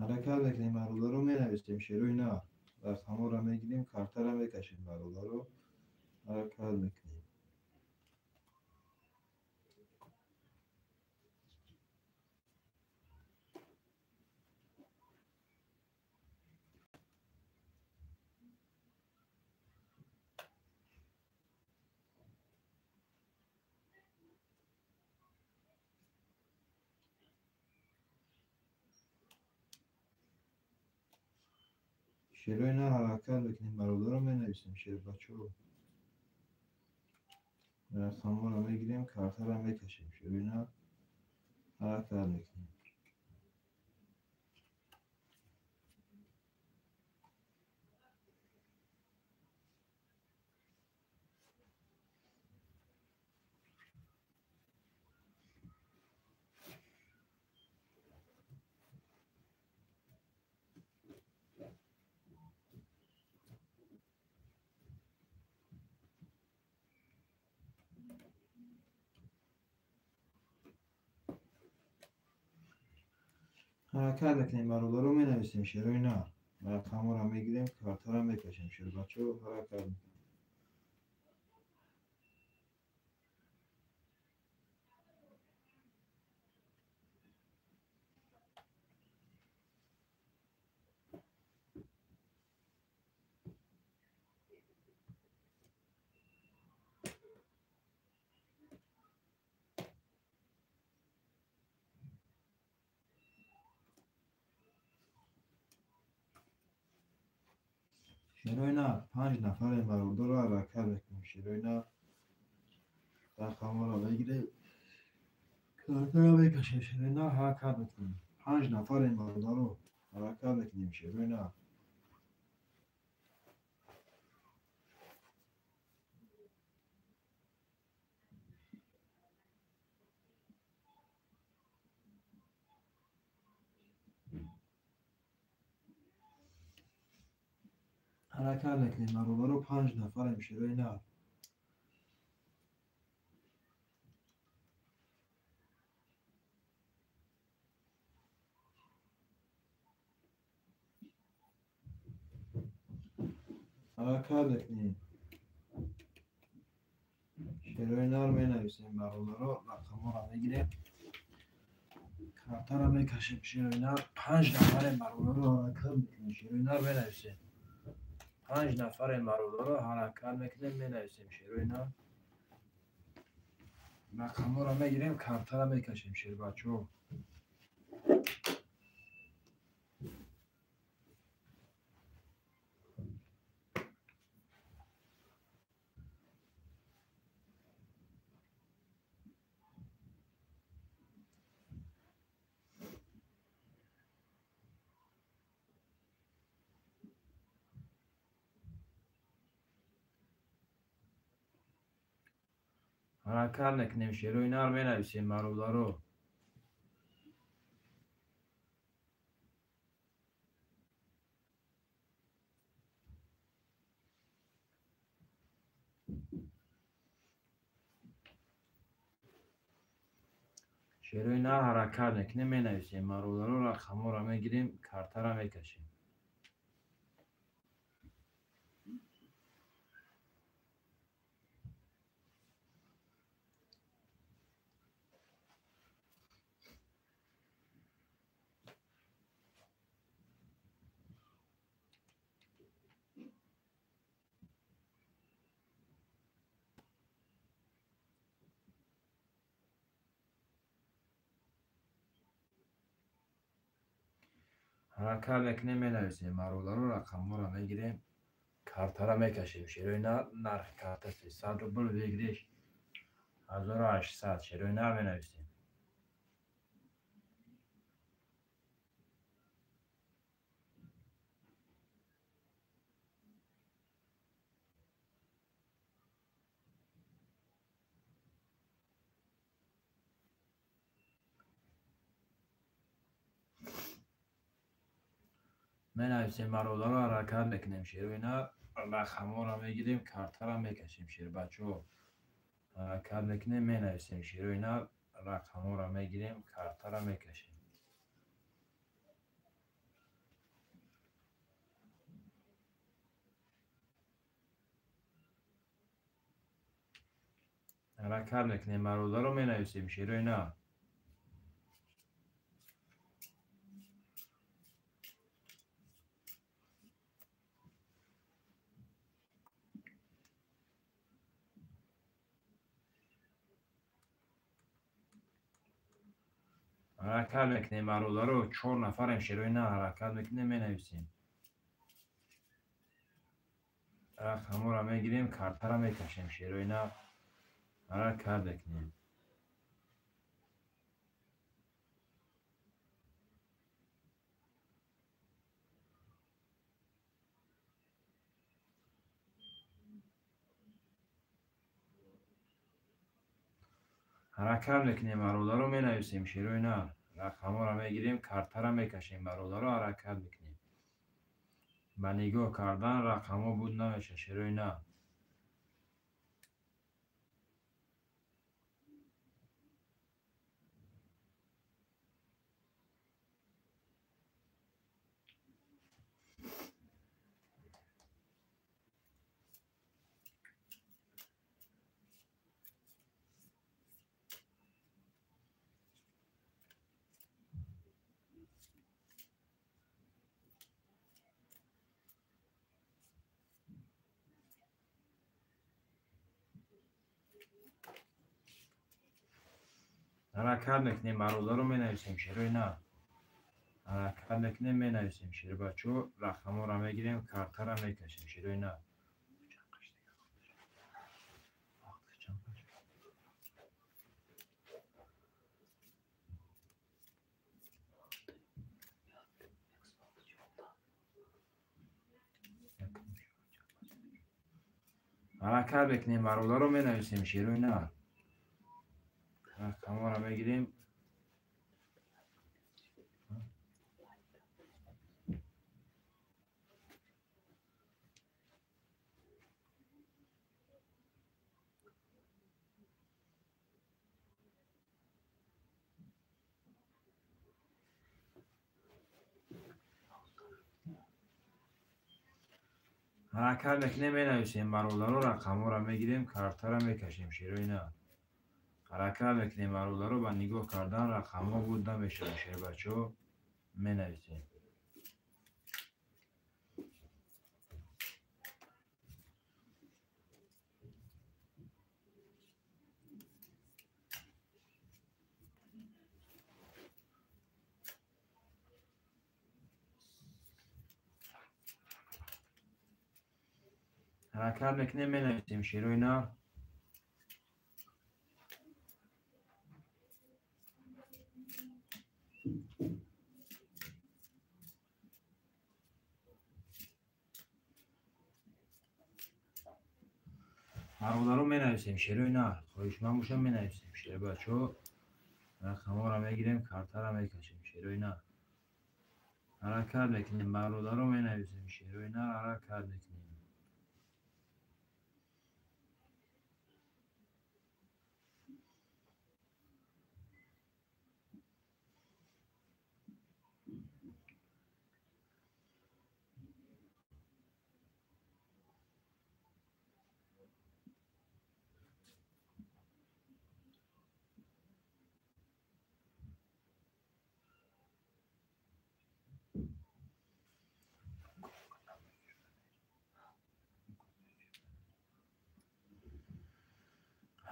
Ҳаракат мекунем, бародаро, менависем шерои нар. Рақамҳоро мегирем, картаро мекашем бародаро, ҳаракат мекунем. Шерои нар ҳаракат мекунем, бародаро, менависем шербачаҳо. Рақамҳоро мегирем, картаро мекашем. Шерои нар ҳаракат мекунем. Ҳаракат мекунем, бародаро, менависем шерои нар. Рақамҳоро мегирем, картаро мекашем шербачаҳо, ҳаракат мекунем. Шерои нар 5 нафарем бародаро, ҳаракат мекунем. Шерои нар рақамҳоро мегирем, картаро мекашем. Шерои нар ҳаракат мекунем. Панҷ нафарем бародаро, ҳаракат мекунем шерои нар. Ҳаракат мекунем бародаро, панҷ нафарем шерои нар. Ҳаракат мекунем. Шерои нар менависем бародаро, рақамҳоро мегирем. Картаро мекашем шерои нар. Панҷ нафарем бародаро, ҳаракат мекунем. Шерои нар менависем. Панҷ нафарем бародаро, ҳаракат мекунем, менависем шерои нар. Рақамҳоро мегирем, картаро мекашем шербачаҳо. Ҳаракат мекунем, шерои нар менависем бародаро. Шерои нар ҳаракат мекунем, менависем бародаро, рақамҳоро мегирем, картаро мекашем. Ҳаракат мекунем, менависем бародаро, рақамҳоро мегирем, картаро мекашем. Шерои нар, нархи карта 300 рубл, выигрыш 1800. Шерои нар менависем. Менависем бародаро, ҳаракат мекунем шерои нар, рақамҳоро мегирем, картаро мекашем шербачаҳо. Ҳаракат мекунем, менависем шерои нар, рақамҳоро мегирем, картаро мекашем. Ҳаракат мекунем бародаро, менависем шерои нар. Ҳаракат мекунем бародаро, чор нафарем шерои нар, ҳаракат мекунем, менависем. Рақамҳоро мегирем, картаро мекашем шерои нар. Ҳаракат мекунем. Ҳаракат мекунем бародаро, менависем шерои нар. Рақамҳоро мегирем, картаро мекашем бародаро, ҳаракат мекунем. Ба нигоҳ кардан рақамҳо буд намешавад шерои нар. Ҳаракат мекунем бародаро, менависем шерои нар. Ҳаракат мекунем, менависем шербачаҳо, рақамҳоро мегирем, картаро мекашем шерои нар. Ҳаракат мекунем, бародаро, менависем шерои нар. Рақамҳоро мегирем. Ҳаракат мекунем, менависем бародаро, рақамҳоро мегирем, картаро мекашем шерои нар. Ҳаракат мекунем бародаро, ба нигоҳ кардан рақамҳо буд намешавад, шербачаҳо, менависем. Ҳаракат мекунем, менависем шерои нар. Бародаро, менависем шерои нар. Хоҳишманд бошам, менависем шербачаҳо. Рақамҳоро мегирем, картаро мекашем шерои нар. Ҳаракат мекунем бародаро, менависем шерои нар, ҳаракат мекунем.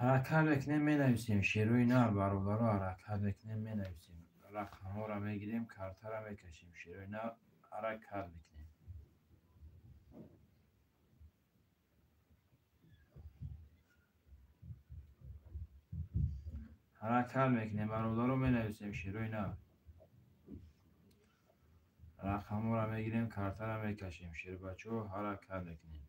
Ҳаракат мекунем, менависем шерои нар, бародаро, ҳаракат мекунем, менависем. Рақамҳоро мегирем, картаро мекашем шерои нар, ҳаракат мекунем. Ҳаракат мекунем, бародаро, менависем шерои нар. Рақамҳоро мегирем, картаро мекашем шербачаҳо, ҳаракат мекунем.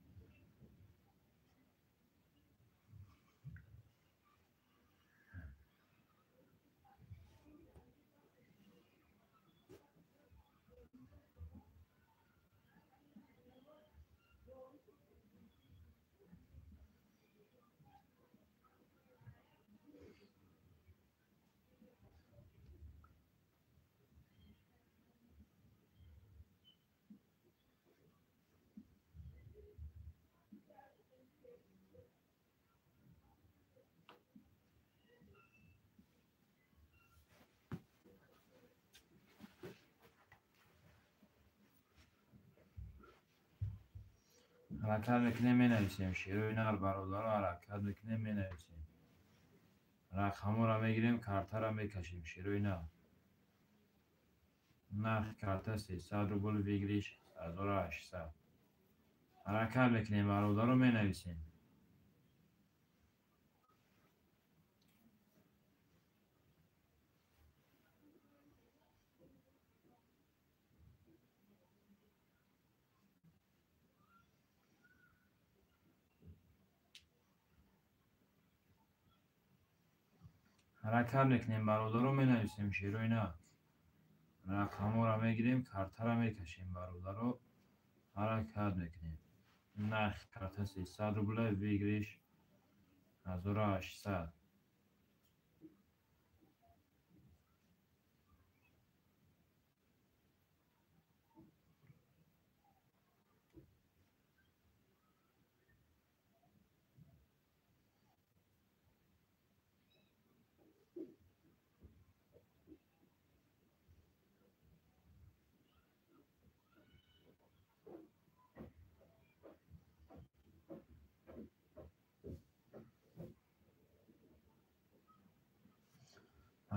Ҳаракат мекунем, менависем шерои нар, бародаро, ҳаракат мекунем, менависем. Рақамҳоро мегирем, картаро мекашем шерои нар. Нархи карта 300 рубл, выигрыш 1800. Ҳаракат мекунем, бародаро, менависем. Ҳаракат мекунем, бародаро, менависем шерои нар. Рақамҳоро мегирем, картаро мекашем бародаро, ҳаракат мекунем. Нархи карта 300 рубл, выигрыш 1800.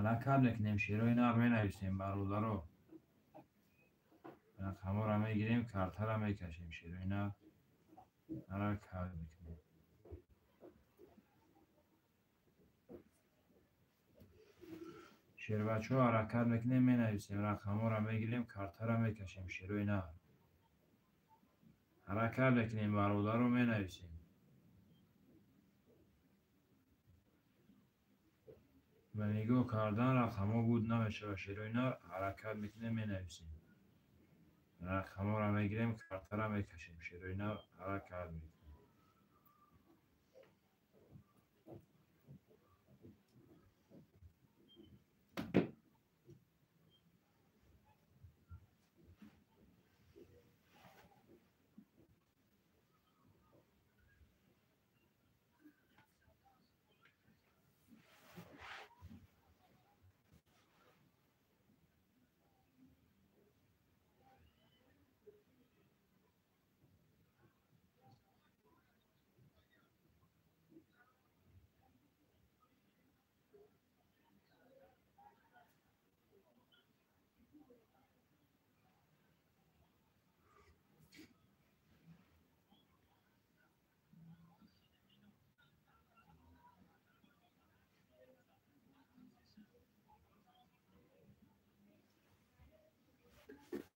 Ҳаракат мекунем, шерои нар, менависем бародаро. Рақамҳоро мегирем, картаро мекашем шерои нар. Ҳаракат мекунем. Шербачаҳо, ҳаракат мекунем, менависем. Рақамҳоро мегирем, картаро мекашем шерои нар. Ҳаракат мекунем, бародаро, менависем. Ба нигоҳ кардан рақамҳо буд намешавад, шерои нар. Ҳаракат мекунем, менависем. Рақамҳоро мегирем, картаро мекашем, шерои нар. Ҳаракат мекунем.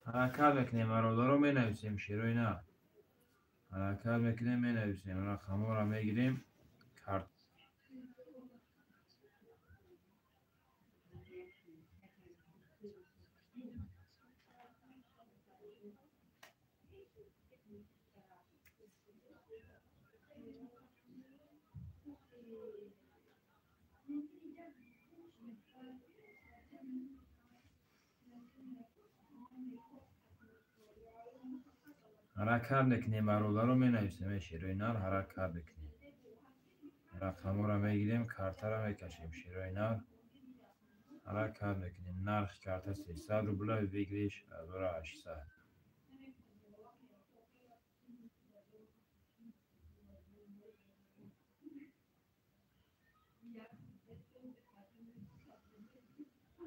Ҳаракат мекунем, бародаро, менависем, шерои нар. Ҳаракат мекунем, менависем, рақамҳоро мегирем, карт. Ҳаракат мекунем, бародаро, менависем, шерои нар. Ҳаракат мекунем. Рақамҳоро мегирем, картаро мекашем, шерои нар. Ҳаракат мекунем. Нархи карта 300 рубла, выигрыш 1800.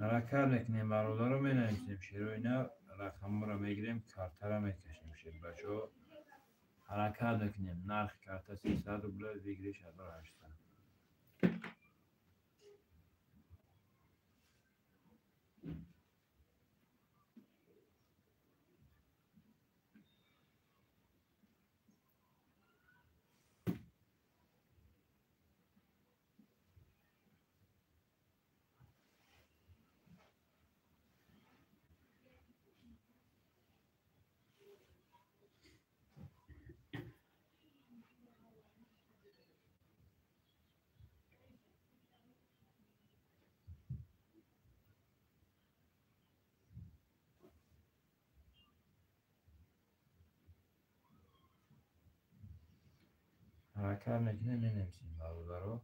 Ҳаракат мекунем, бародаро, менависем, шерои нар. Рақамҳоро мегирем, картаро мекашем, шербачаҳо. Ҳаракат мекунем. Нархи карта 300 рубла, выигрыш 1800. Ҳаракат мекунем, менависем, бародаро.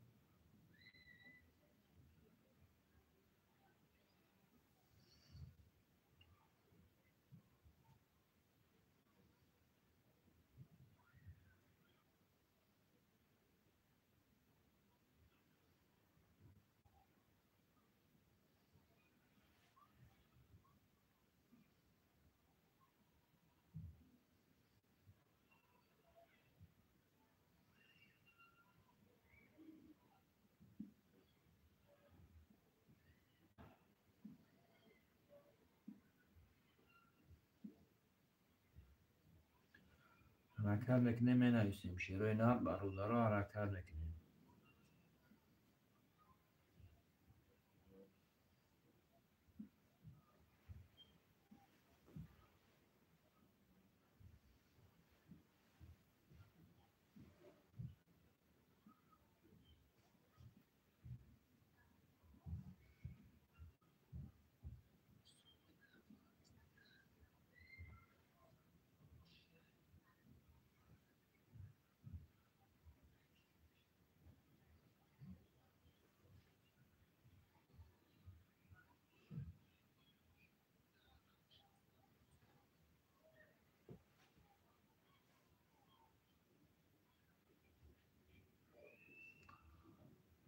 Ҳаракат мекунем, менависем, шерои нар, бародаро. Ҳаракат мекунем.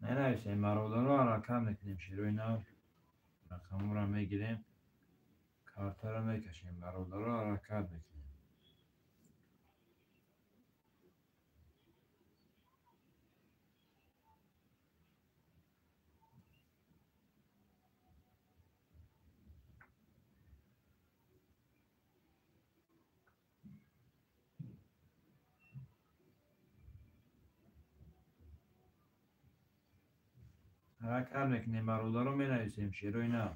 Менависем, бародаро, ҳаракат мекунем, шерои нар. Рақамҳоро мегирем, картаро мекашем, бародаро, ҳаракат мекунем. Ҳаракат мекунем, бародаро, менависем шерои нар.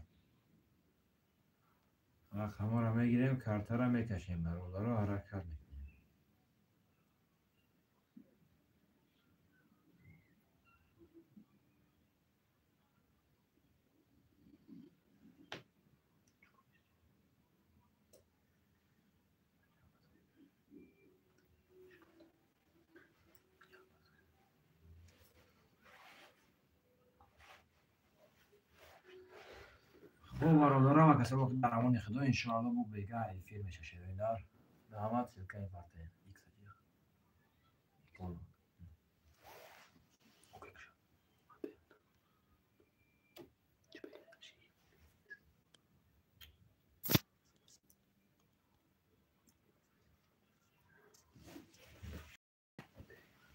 Рақамҳоро мегирем, картаро мекашем, бародаро, ҳаракат мекунем. Хуб, бародарам, касо дар амони Худо, иншоалло бу бега эфир меша шерои нар. Раҳмат, ссылка и партаем.